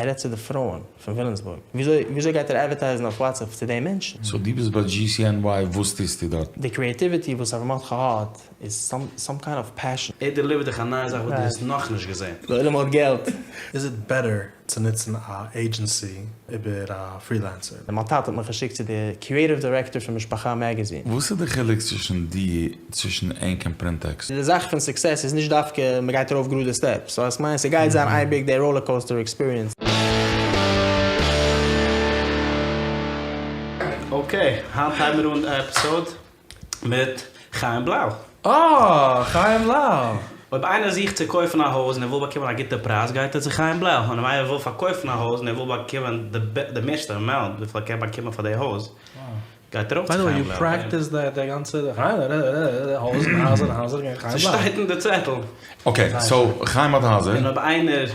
ער רעדט צו די פרויען פון וויליאמסבורג, וויאזוי וויאזוי גייט ער advertise ן אויף WhatsApp צו די מענטשן? So דו ביסט ביי GCNY וואס טוסטו דארטן? די creativity וואס אברהם מרדכי האט איז some kind of passion. ער deliver ט דיך א נייע זאך וואס דו האסט נאכנישט געזען. די עולם האט געלט. איז it better צו נוצן א agency איבער א freelancer? מיין טאטע האט מיך געשיקט צו די creative director פון משפחה magazine. וואס איז די חילוק צווישן די צווישן ענק און Printx? די זאך פון success איז נישט דווקא מ'גייט ארויף גראדע steps, so איך מיין ס'גייט זיין אייביג די roller coaster experience. Okay, היינט הייבן מיר אן די episode מיט חיים בלאו. אה! חיים בלאו! אויב איינער זוכט צו קויפן א הויז און ער וויל באקומען א גוטע פרייז גייט ער צו חיים בלאו, און אויב איינער וויל פארקויפן א הויז און ער וויל באקומען די מערסטע amount וויפיל ער קען באקומען פאר די הויז גייט ער אויך צו חיים בלאו. ס'שטייט אין די צעטל. Okay, so חיים האט הייזער. און אויב איינער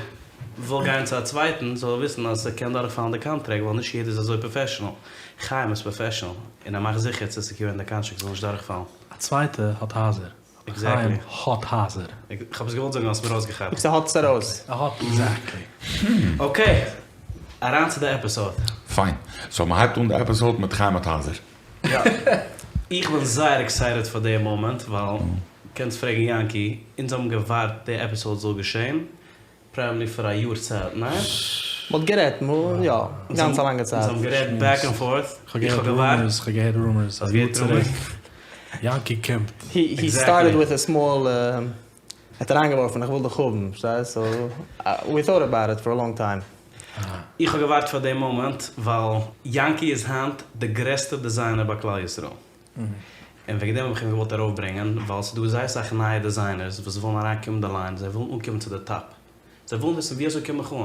וויל גיין צו א צווייטן זאל ער וויסן אז ס'קען דורכפאלן די contract ווייל נישט יעדער איז אזוי professional. חיים איז professional און ער מאכט זיכער צו secure ן די contract זאל נישט דורכפאלן. א צווייטע האט הייזער. חיים האט הייזער. כ'האב עס געוואלט זאגן האסט מיר ארויסגעכאפט. ס'האט עס ארויס. ער האט exactly. Okay, אריין צו די episode. פיין. So מ'הייבט אן די episode מיט חיים האט הייזער. יא. איך בין זייער excited פאר די מאמענט ווייל קענסט פרעגן יענקי, אונז האבן געווארט די episode זאל געשען probably פאר א יאר צייט, ניין? מ'האט גערעדט, יא, גאנץ א לאנגע צייט. אונז האבן גערעדט back and forth, איך האב געהערט rumors, כ'האב געהערט rumors א יאר צוריק, יענקי קומט. He started with a small, ער האט אריינגעווארפן איך וויל דיך האבן, פארשטייסט? So we thought about it for a long time. איך האב געווארט פאר די מאמענט ווייל יענקי איז היינט די גרעסטע designer ביי כלל ישראל. און וועגן דעם האב איך אים געוואלט ארויפברענגען, ווייל ס'איז דא זייער סאך נייע designers וואס ווילן אריינקומען די line, זיי ווילן אנקומען צו די top, זיי ווילן וויסן ווי אזוי קום איך אן,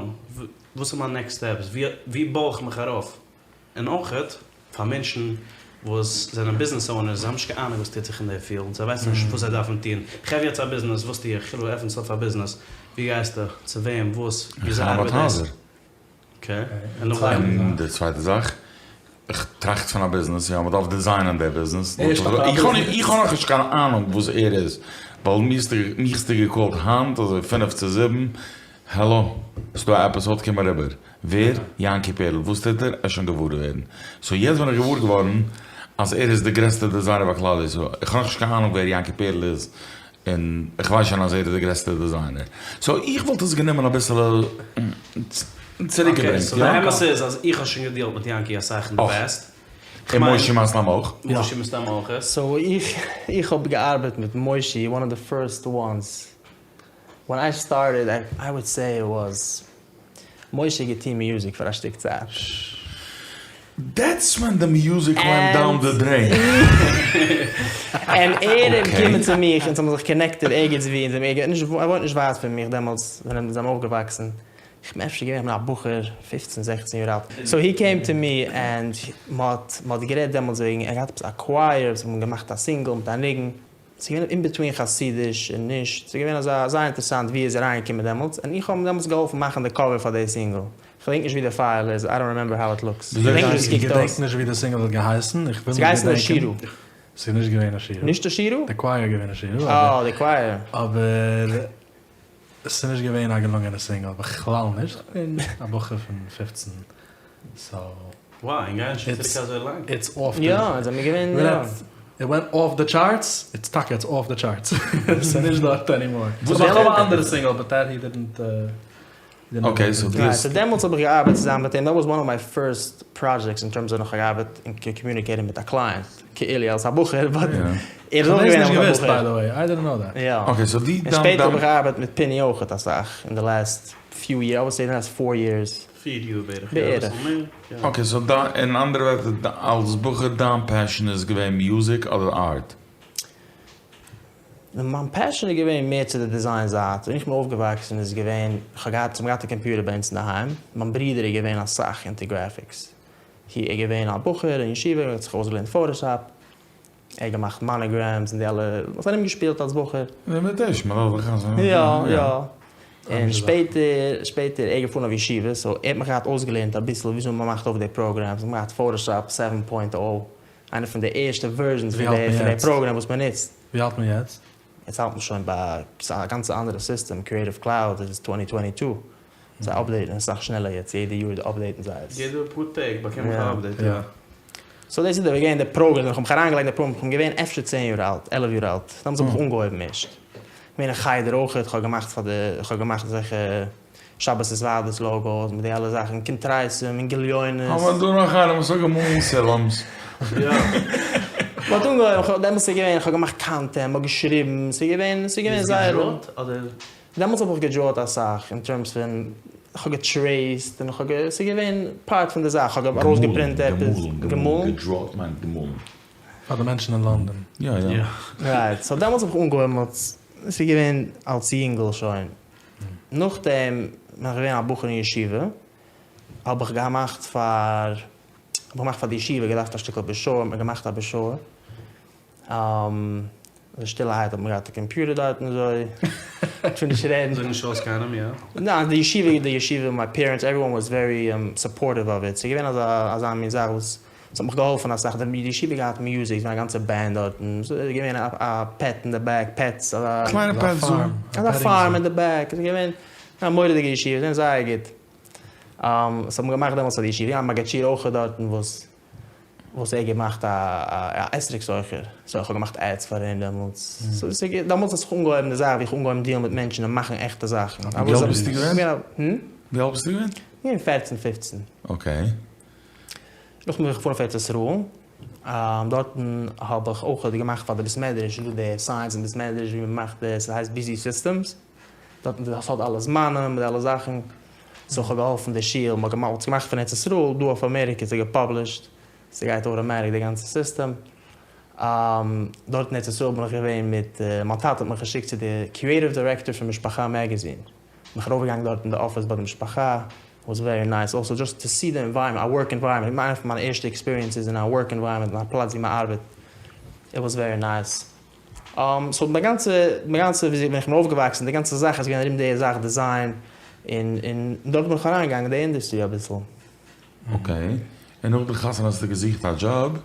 וואס איז מיין next steps, ווי בוי איך מיך ארויף, און אויכעט פאר מענטשן וואס זענען business owners, זיי האבן נישט קיין אהנונג וואס טוט זיך אין די field, זיי ווייסן נישט וואס זיי דארפן טון, איך האב יעצט א ביזנעס, וואס טו איך, איך עפן אויף א ביזנעס, ווי גייסטו, צו וועם, וואס, וויאזוי ארבעט דאס. און די צווייטע זאך, איך טראכט פון א ביזנעס, יא, מ'דארף design ען די ביזנעס, איך האב נאכנישט קיין אהנונג וואס ער איז, ווייל מיך האסטו גע call ט היינט אזוי פינף צו זיבן, העלא, ס'דא א episode קום אריבער, ווער? יענקי פערל, וואס טוט ער? ער שוין געוואר ווערן, so יעצט בין איך געוואר געווארן אז ער איז די גרעסטע designer ביי כלל ישראל, איך האב נאכנישט קיין אהנונג ווער יענקי פערל איז, און איך ווייס שוין אז ער איז די גרעסטע designer. So איך וואלט עס גענומען אביסעלע צוריקגעברענגט. Okay, so די אמת איז אז איך האב שוין גע deal ט מיט יענקי אסאך אין די past. און מושי מסתם אויך. מושי מסתם אויך. So איך איך האב געארבעט מיט מושי one of the first ones when I started I would say it was משה געטוהן music פאר א שטיק צייט. That's when the music went down the drain. און ער איז געקומען צו מיך אונז האבן זיך connected ערגעץ ווי אונז זענען ערגעץ ער וואוינט נישט ווייט פון מיך דעמאלטס ווען אונז זענען אויפגעוואקסן איך בין אפשר געווען א בחור פופצן זעכצן יאר אלט so he came to me and מ'האט מ'האט גערעדט דעמאלטס וועגן ער האט געהאט עפעס א choir זיי האבן געמאכט א single מיט א ניגון ס'איז געווען in between חסידיש און נישט, ס'איז געווען אזא זייער אינטערעסאנט ווי ער איז אריינגעקומען דעמאלטס, און איך האב אים דעמאלטס געהאלפן מאכן די cover פאר די single, כ'געדענק נישט ווי די file איז, I don't remember how it looks, כ'געדענק נישט ווי ס'קוקט אויס. כ'געדענק נישט ווי די single האט געהייסן, איך וויל ס'איז געהייסן נישט געדענקען. אשירו. ס'איז נישט געווען אשירו. נישט אשירו? די choir איז געווען אשירו, אבער. אה, די choir. אבער ס'איז נישט געווען א געלונגענע single, בכלל נישט, כ'בין א בחור פון פופצן, so. וואו, און גייען שוין צוריק אזוי לאנג? It's off the. יא, אונז זעמיר געווען יא. It went off the charts, it's טאקע it's off the charts, ס'איז נישט דארט anymore. ס'איז נאך א אנדערע single but that he didn't. Okay so דו האסט. So דעמאלטס האב איך געארבעט צוזאמען מיט אים, that was one of my first projects in terms of נאך געארבעט און communicate ן מיט א client, כאילו אלס א בחור, but ער איז אויך געווען אלס א בחור. יא. Okay so דו און שפעטער האב איך געארבעט מיט פיני אויכעט אסאך אין די last few years, I would say די last four years. פיר יאר בערך, יא אביסל מער, יא. Okay so אין אנדערע ווערטער אלס בחור דיין passion איז געווען music אדער art? מיין passion איז געווען מער צו די design זייט, ווען איך בין אויפגעוואקסן איז געווען, איך האב געהאט, מ'האט געהאט א קאמפיוטער ביי אונז אינדערהיים, מיין ברודער איז געווען אסאך into graphics, he איז געווען א בחור אין ישיבה, ער האט זיך אויסגעלערנט Photoshop, ער האט געמאכט monograms און די אלע, מ'האט ארום געשפילט אלס בחור. יא יא, און שפעטער שפעטער ער געפארן אויף ישיבה, so ער האט מיך געהאט אויסגעלערנט אביסל וויאזוי מ'מאכט אויף די programs, מ'האט געהאט Photoshop seven point o, איינע פון די ערשטע versions פון די program וואס מ'נוצט. ווי האלט מען יעצט? יעצט האלט מען שוין ביי א גאנצע אנדערע סיסטעם, Creative Cloud איז twenty twenty two. זיי אפדעיטן אסאך שנעלער יעצט, יעדע יאר אפדעיטן זיי עס. יעדע פאר טעג באקום איך א אפדעיט, יא. סאו דאס איז די געווען די פראגרעם, איך האב מיך אריינגעלייגט אין די פראגרעם, איך בין געווען אפשר צען יאר אלט, עלף יאר אלט, דאמאלס האב איך אנגעהויבן ערשט, געווען אין חדר אויכעט, איך האב געמאכט פאר די, איך האב געמאכט אזעלכע שבת התוועדות לאגאס מיט די אלע זאכן, קונטרסים און גליונות. האבן מיר דא נאך איינעם וואס האט געמאלן סולם'ס? יא. מ'האט אנגעהויבן, דעמאלס איז געווען, איך האב געמאכט קאנטענט, מ'האט געשריבן, ס'איז געווען, ס'איז געווען זייער. האסט געדראוט אדער? דעמאלטס האב איך געדראוט אסאך אין טערמס פון כ'האב געטרעיסט און כ'האב גע ס'איז געווען פארט פון די זאך, כ'האב ארויסגעפרינט עפעס, געמאלן, געדראוט מיינט געמאלן. פאר די מענטשן אין לאנדאן. יא יא. רייט, סאו דעמאלטס האב איך אנגעהויבן אלס, ס'איז געווען אלס יונגל שוין. נאכדעם בין איך געווען א בחור אין ישיבה, האב איך געמאכט פאר, האב איך געמאכט פאר די ישיבה, געדארפט א שטיקל בראשור, האט מען געמאכט א בראשור. אזוי שטילערהייט האט מען געהאט א קאמפיוטער דארט און אזוי, כ'וויל נישט רעדן. זאג נישט אויס קיינעם, יא? ניין, די ישיבה, די ישיבה, מיי פערענטס, עוועריוואן וואס ווערי סופארטיוו אוו איט, ס'איז געווען אזא אזא מין זאך וואס ס'האט מיך געהאלפן אסאך, די ישיבה האט געהאט מיוזיק, ס'איז געווען א גאנצע בענד דארטן, ס'איז געווען א פעט אין די בעק, פעטס, אזא קליינע פעט זו. אזא פארם אין די בעק, ס'איז געווען א מורא'דיגע ישיבה, ס'איז געווען זייער גוט. ס'האט מען געמאכט דעמאלטס פאר די ישיבה, יא, מגיד שיעור אויך דארטן וואס. וואס ער האט געמאכט א אתרוג סוחר, סאו איך האב געמאכט עדס פאר אים דעמאלטס, סאו ס'איז דעמאלטס האט זיך אנגעהויבן די זאך ווי איך אנגעהויבן דיעלן מיט מענטשן און מאכן עכטע זאכן. ווי אלט ביסטו געווען? ווי אלט ביסטו געווען? געווען פערצן פופצן. אקעי. נאכדעם בין איך געפארן אויף ארץ ישראל, דארטן האב איך אויך געמאכט פאר די בית מדרש, איז דא די סיינס אין בית מדרש ווי מ'מאכט די, ס'הייסט ביזי סיסטעמס, דארטן ס'האט אלע זמנים מיט אלע זאכן. סאו כ'האב געהאלפן די שול, מ'האט עס געמאכט פון ארץ ישראל, דא אויף אמעריקע איז עס געפאבלישט, ס'גייט אוטאמעטיק די גאנצע סיסטעם. דארט אין ארץ ישראל בין איך געווען מיט, מיין טאטע האט מיך געשיקט צו די קריעטיוו דירעקטאר פון משפחה מעגעזין, בין איך ארויפגעגאנגען דארט אין די אפיס ביי די משפחה, וואס ווערי נייס, אלסא דזשאסט טו סי די ענווייראמענט, א ווארק ענווייראמענט, איינע פון מיינע ערשטע עקספיריענסעס אין א ווארק ענווייראמענט, אין א פלאץ ווי מ'ארבעט, איט וואס ווערי נייס. סאו מיין גאנצע, מיין גאנצע ווי איך בין אויפגעוואקסן, די גאנצע זאך איז געווען ארום די זאך דיזיין, און און דארט בין איך אריינגעגאנגען אין די אינדוסטרי אביסל. אקעי, און נאך די חתונה האסטו געזוכט א דזשאב?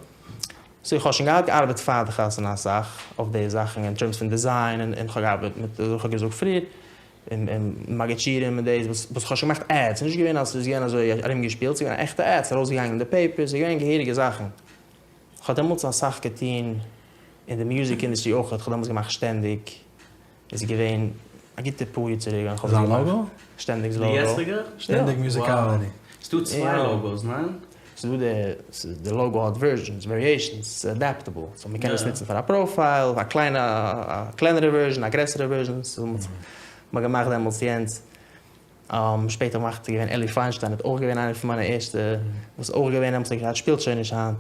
סאו איך האב שוין געהאט געארבעט פאר די חתונה אסאך אויף די זאכן אין טערמס פון דיזיין, און איך האב געארבעט מיט, ווי איך האב געזאגט פריער, און און מגיד שיעורים און דאס וואס וואס איך האב שוין געמאכט עדס, ס'איז נישט געווען אז ס'איז געווען אזוי ארומגעשפילט, ס'איז געווען עכטע עדס, ארויסגעגאנגען אין די פעיפערס, ס'איז געווען געהעריגע זאכן. כ'האב דעמאלטס אסאך געטון אין די מיוזיק אינדוסטרי אויכעט, כ'האב דעמאלטס געמאכט שטענדיג, איז געווען א גוטע פאר יאר צוריק ווען כ'האב עס געמאכט, שטענדיג'ס לאגא. די יעצטיגע? שטענדיג מיוזיקאליטי. ס'דא צוויי לאגאס, ניין? ס'דא די, די לאגא האט ווערזשענס, וועריעישאנס, ס'איז אדעפטעבל, סאו מ'קען עס נוצן פאר א פראפייל, א קליינע, א קלענערע ווערזשען, א גרעסערע ווערזשען, סאו מ'האט געמאכט דעמאלטס יענץ. שפעטער מאכט איז געווען אלי פיינשטיין האט אויך געווען איינער פון מיינע ערשטע וואס אויך געווען דעמאלטס האט געהאט שפילט שוין נישט היינט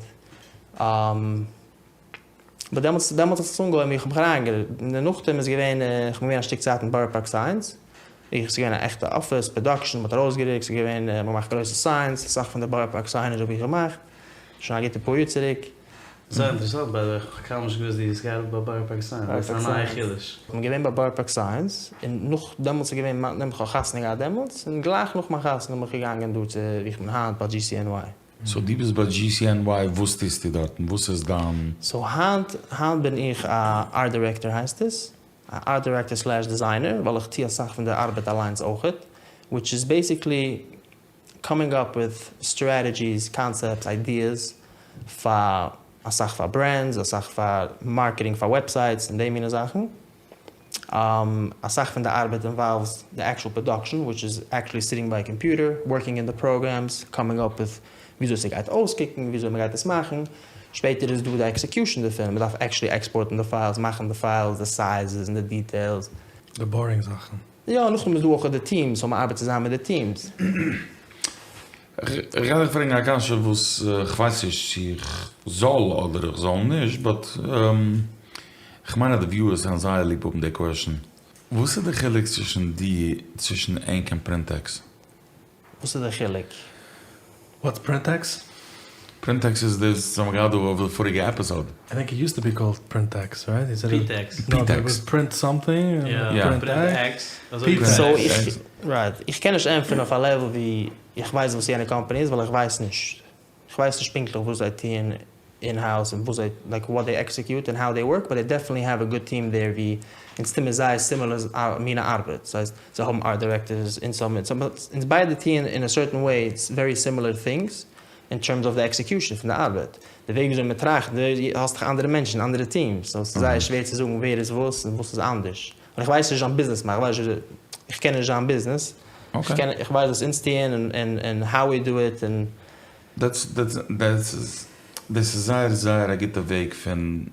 באט דעמאלטס דעמאלטס האט עס אנגעהויבן איך האב מיך אריין און נאכדעם איז געווען איך בין געווען א שטיק צייט אין בארא פארק סיינס איך ס'איז געווען א עכטע אפיס פראדאקשען מ'האט ארויסגערוקט ס'איז געווען מ'האט געמאכט גרויסע סיינס אסאך פון די בארא פארק סיינעדזש האב איך געמאכט שוין א גוטע פאר יאר צוריק. זייער אינטערעסאנט ביי די וועי, כ'האב קיינמאל נישט געוואוסט דו האסט געארבעט ביי בארא פארק סיינס, דאס איז א נייע חידוש. כ'בין געווען ביי בארא פארק סיינס, און נאך דעמאלטס איז געווען מיין, כ'האב חתונה געהאט דעמאלטס, און גלייך נאך מיין חתונה בין איך געגאנגען דא צו ווי איך בין היינט ביי GCNY. סאו דו ביסט ביי GCNY, וואס טוסטו דארטן? וואס איז דיין. סאו היינט, היינט בין איך א ארט דירעקטאר הייסט עס, א ארט דירעקטאר סלעש דיזיינער, ווייל איך טו אסאך פון די ארבעט אליינס אויכעט, וויטש איז בעיסיקלי קאמינג אפ וויט סטרעטעדזשיס, קאנסעפטס, איידיעס, פאר אסאך פאר ברענדס, אסאך פאר מארקעטינג פאר וועבסייטס און די מינע זאכן. אסאך פון די ארבעט אינוואלווס די עקשועל פראדאקשען וויטש איז עקשעלי סיטינג ביי א קאמפיוטער, ווארקינג אין די פראגרעמס, קאמינג אפ וויט וויאזוי ס'גייט אויסקוקן, וויאזוי מ'גייט עס מאכן. שפעטער איז דא די עקסעקיושען דערפון, מ'דארף עקשעלי עקספארטן די פיילס, מאכן די פיילס, די סייזעס און די דיטעילס. די בארינג זאכן. יא, נאכדעם איז דא אויך די טיעמס, סאו מ'ארבעט צוזאמען מיט די טיעמס. איך גיי דיך פרעגן א קשיא וואס כ'ווייס נישט צו איך זאל אדער איך זאל נישט, באט כ'מיין אז די וויוערס וועלן זייער ליב האבן די קוועשן. וואס איז די חילוק צווישן די צווישן ענק און פרינטעקס? וואס איז די חילוק? וואטס פרינטעקס? פרינטעקס איז דאס וואס האבן געהאט דא אויף די פאריגע עפיסאד. איי טינק איט יוזט טו בי קאלד פרינטעקס רייט? פיטעקס. נאו איט וואס פרינט סאמטינג און פרינט עקס. סאו איך רייט איך קען נישט ענטפערן אויף א לעוועל ווי איך ווייס וואס יענע קאמפאני איז ווייל איך ווייס נישט איך ווייס נישט פונקטליך וואס זיי טוען. אין האוז און וואס זיי like what they execute און how they work but they definitely have a good team there ווי אונז טוהן מיר זייער similar מינע ארבעט ס'הייסט זיי האבן art directors אונז האבן אונז ביידע טוען אין a certain way very similar things in terms of די execution פון די ארבעט די וועג וויאזוי מען טראכט די האסט דאך אנדערע מענטשן אנדערע teams so ס'איז זייער שווער צו זאגן ווער איז וואס און וואס איז אנדערש און איך ווייס נישט זיין ביזנעס איך ווייס נישט איך קען נישט זיין ביזנעס איך קען איך ווייס וואס אונז טוען און און how we do it און. דאס איז דאס איז זייער זייער א גוטע וועג פון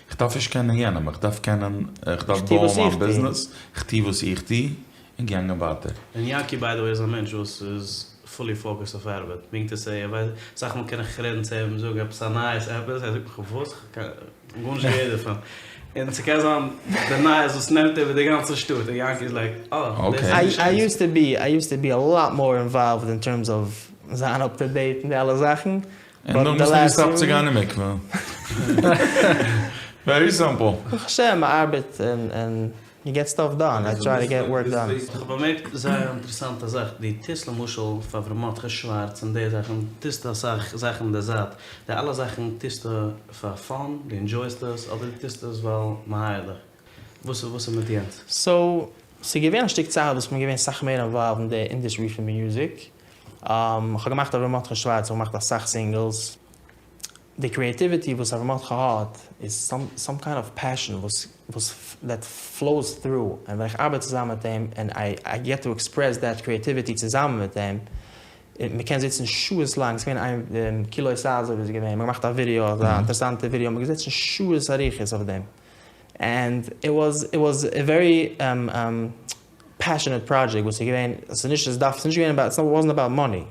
איך דארף נישט קענען יענעם איך דארף קענען איך דארף בויען מיין ביזנעס איך טו וואס איך טו און געגאנגען ווייטער. און יאנקי by the way איז א מענטש וואס איז fully focused אויף ארבעט, meaning to say ער ווייסט, אסאך מאל קען איך רעדן צו אים זאגן עפעס א נייעס עפעס, ער זאגט מיך וואס? כ'האב גארנישט געהערט דערפון, און ס'קען זיין די נייעס וואס נעמט איבער די גאנצע שטאט, און יאנקי איז like אה דאס איז נישט I used to be, I used to be a lot more involved in terms of זיין up to date און די אלע זאכן, און נאכדעם ביסטו געסטאפט צו גיין אין מקווה. Very simple. ברוך השם מ'ארבעט און you get stuff done, I try to get work done. איך האב באמערקט זייער א אינטערעסאנטע זאך, דו טוסט למשל פאר אברהם מרדכי שווארץ און די זאכן, טוסטו אסאך זאכן אין די זייט, די אלע זאכן טוסטו פאר fun, דו enjoy סט עס, אדער דו טוסט עס ווייל מען hire ט דיך? וואס איז מיט יענץ? So, ס'איז געווען א שטיק צייט וואס כ'בין געווען סאך מער involved אין די industry פון music, כ'האב געמאכט אברהם מרדכי שווארץ, כ'האב געמאכט אסאך singles, די creativity וואס אברהם מרדכי האט איז some kind of passion וואס וואס that flows through, און ווען איך ארבעט צוזאמען מיט אים און I get to express that creativity צוזאמען מיט אים, מען קען זיצן שעות לאנג, ס'איז געווען איין קילוי סאזא ווי ס'איז געווען, מען האט געמאכט א ווידיאו, אזא אינטערעסאנטע ווידיאו, מען איז געזעצן שעות אריכות אויף דעם, and it was it was a very passionate project וואס איז געווען, ס'איז נישט עס דארף, ס'איז נישט געווען about, it wasn't about money,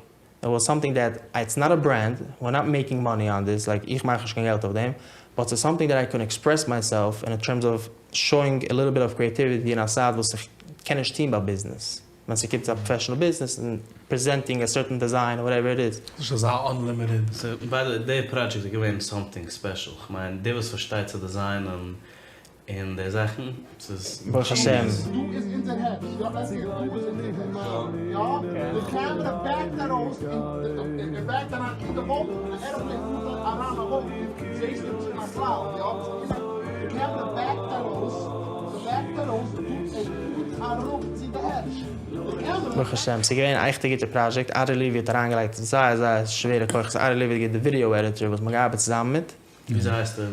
it was something that it's not a brand, we're not making money on this, like איך מאך נישט קיין געלט אויף דעם, but ס'איז something that I can express myself in terms of showing a little bit of creativity אין א side וואס איך קען נישט טון ביי ביזנעס, ווען ס'קומט צו א professional business און presenting a certain design whatever it is. ס'איז נישט אזא unlimited. So by the way די project איז געווען something special, כ'מיין דער וואס פארשטייט צו design ען און די זאכן, ס'איז ברוך השם. דא איז אונזער הערץ, יא דא איז אונזער הערץ, יא, די קעמערע back ט ארויס און ער back ט אריין אין די וואלקן, און א airplane פארט אריין א וואלקן, זעהסטו עס אין א cloud, יא, די קעמערע back ט ארויס, ס' back ט ארויס, דא ער פארט אראפ צו די הערץ, די קעמערע. ברוך השם, ס'איז געווען א עכטע גוטע פראדזשעקט, ארי לעווי האט אריינגעלייגט זייער זייער שווערע כוחות, ארי לעווי איז געווען די video editor וואס מ'האט געארבעט צוזאמען מיט. וויאזוי הייסט ער?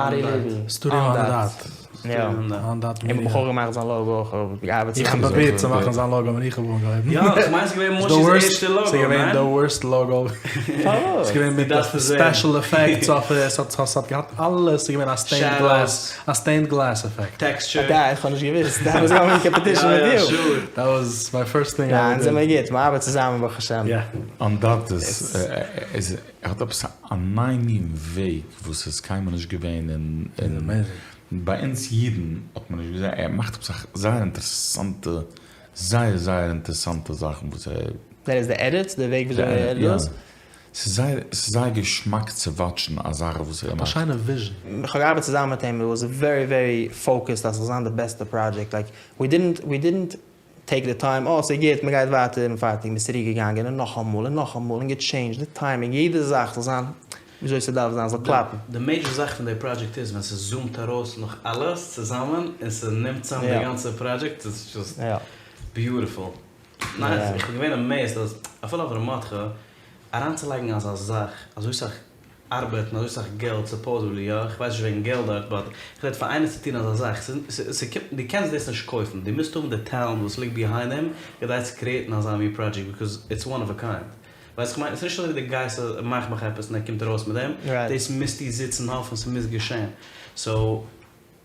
ארי לעווי. Studio On Dot. יא. On Dot Media. און מ'האט געמאכט זיין logo אויך. געארבעט איך האב פרובירט צו מאכן זיין logo אבער איך האב אנגעהויבן. יא, איך מיין ס'איז געווען מושי'ס ערשטע logo, ניין? ס'איז געווען די worst logo. פארוואס? ס'איז געווען מיט די special effects אויף עס, ס'האט געהאט אלעס, ס'איז געווען א stained glass, א stained glass effect. Texture. די, איך האב נישט געוואוסט. That was going competition מיט דיר. יא יא sure. That was my first thing I ניין, זעמיר גוט, מ'ארבעט צוזאמען ברוך השם. יא. On Dot איז. ער האט עפעס א נייע מין וועג וואס איז קיינמאל נישט געווען אין ביי אונז אידן האט מען נישט געזען, ער מאכט עפעס א זייער אינטערעסאנטע זייער זייער אינטערעסאנטע זאכן וואס ער. דער איז די edits? די וועג וויאזוי ער edit דאס? ס'איז זייער ס'איז זייער געשמאק צו watch ן א זאך וואס ער מאכט. א שיינע vision. איך האב געארבעט צוזאמען מיט אים, it was very very focused אז ס'זאל זיין די בעסטע project, like we didn't we didn't take the time, אה ס'איז גוט, מ'גייט ווייטער און פארטיג, מ'איז צוריק געגאנגען און נאכאמאל און נאכאמאל און גע change ט די timing, יעדע זאך זאל זיין וויאזוי ס'דארף זיין, זאל קלאפן. די major זאך פון די פראדזשעקט איז ווען ס' zoom ט ארויס נאך אלעס צוזאמען און ס'נעמט צאם די גאנצע פראדזשעקט, איז just beautiful. Nice, איך בין געווען amazed אז אפילו אברהם מרדכי אריינצולייגן אזא זאך, אזוי סאך ארבעט און אזוי סאך געלט supposedly יא, איך ווייס נישט וועגן געלט דארט but איך רעד פאר איינער צו טון אזא זאך, ס'קומט דו קענסט דאס נישט קויפן, דו מוזט האבן די talent וואס ליגט behind דעם כדי צו create ן אזא מין project because it's one of a kind, ווייסט איך מיין? ס'נישט אזוי ווי דו גייסט מאך מיך עפעס און ער קומט ארויס מיט דעם, דאס מוזטו זיצן האפן ס'מוז געשען, so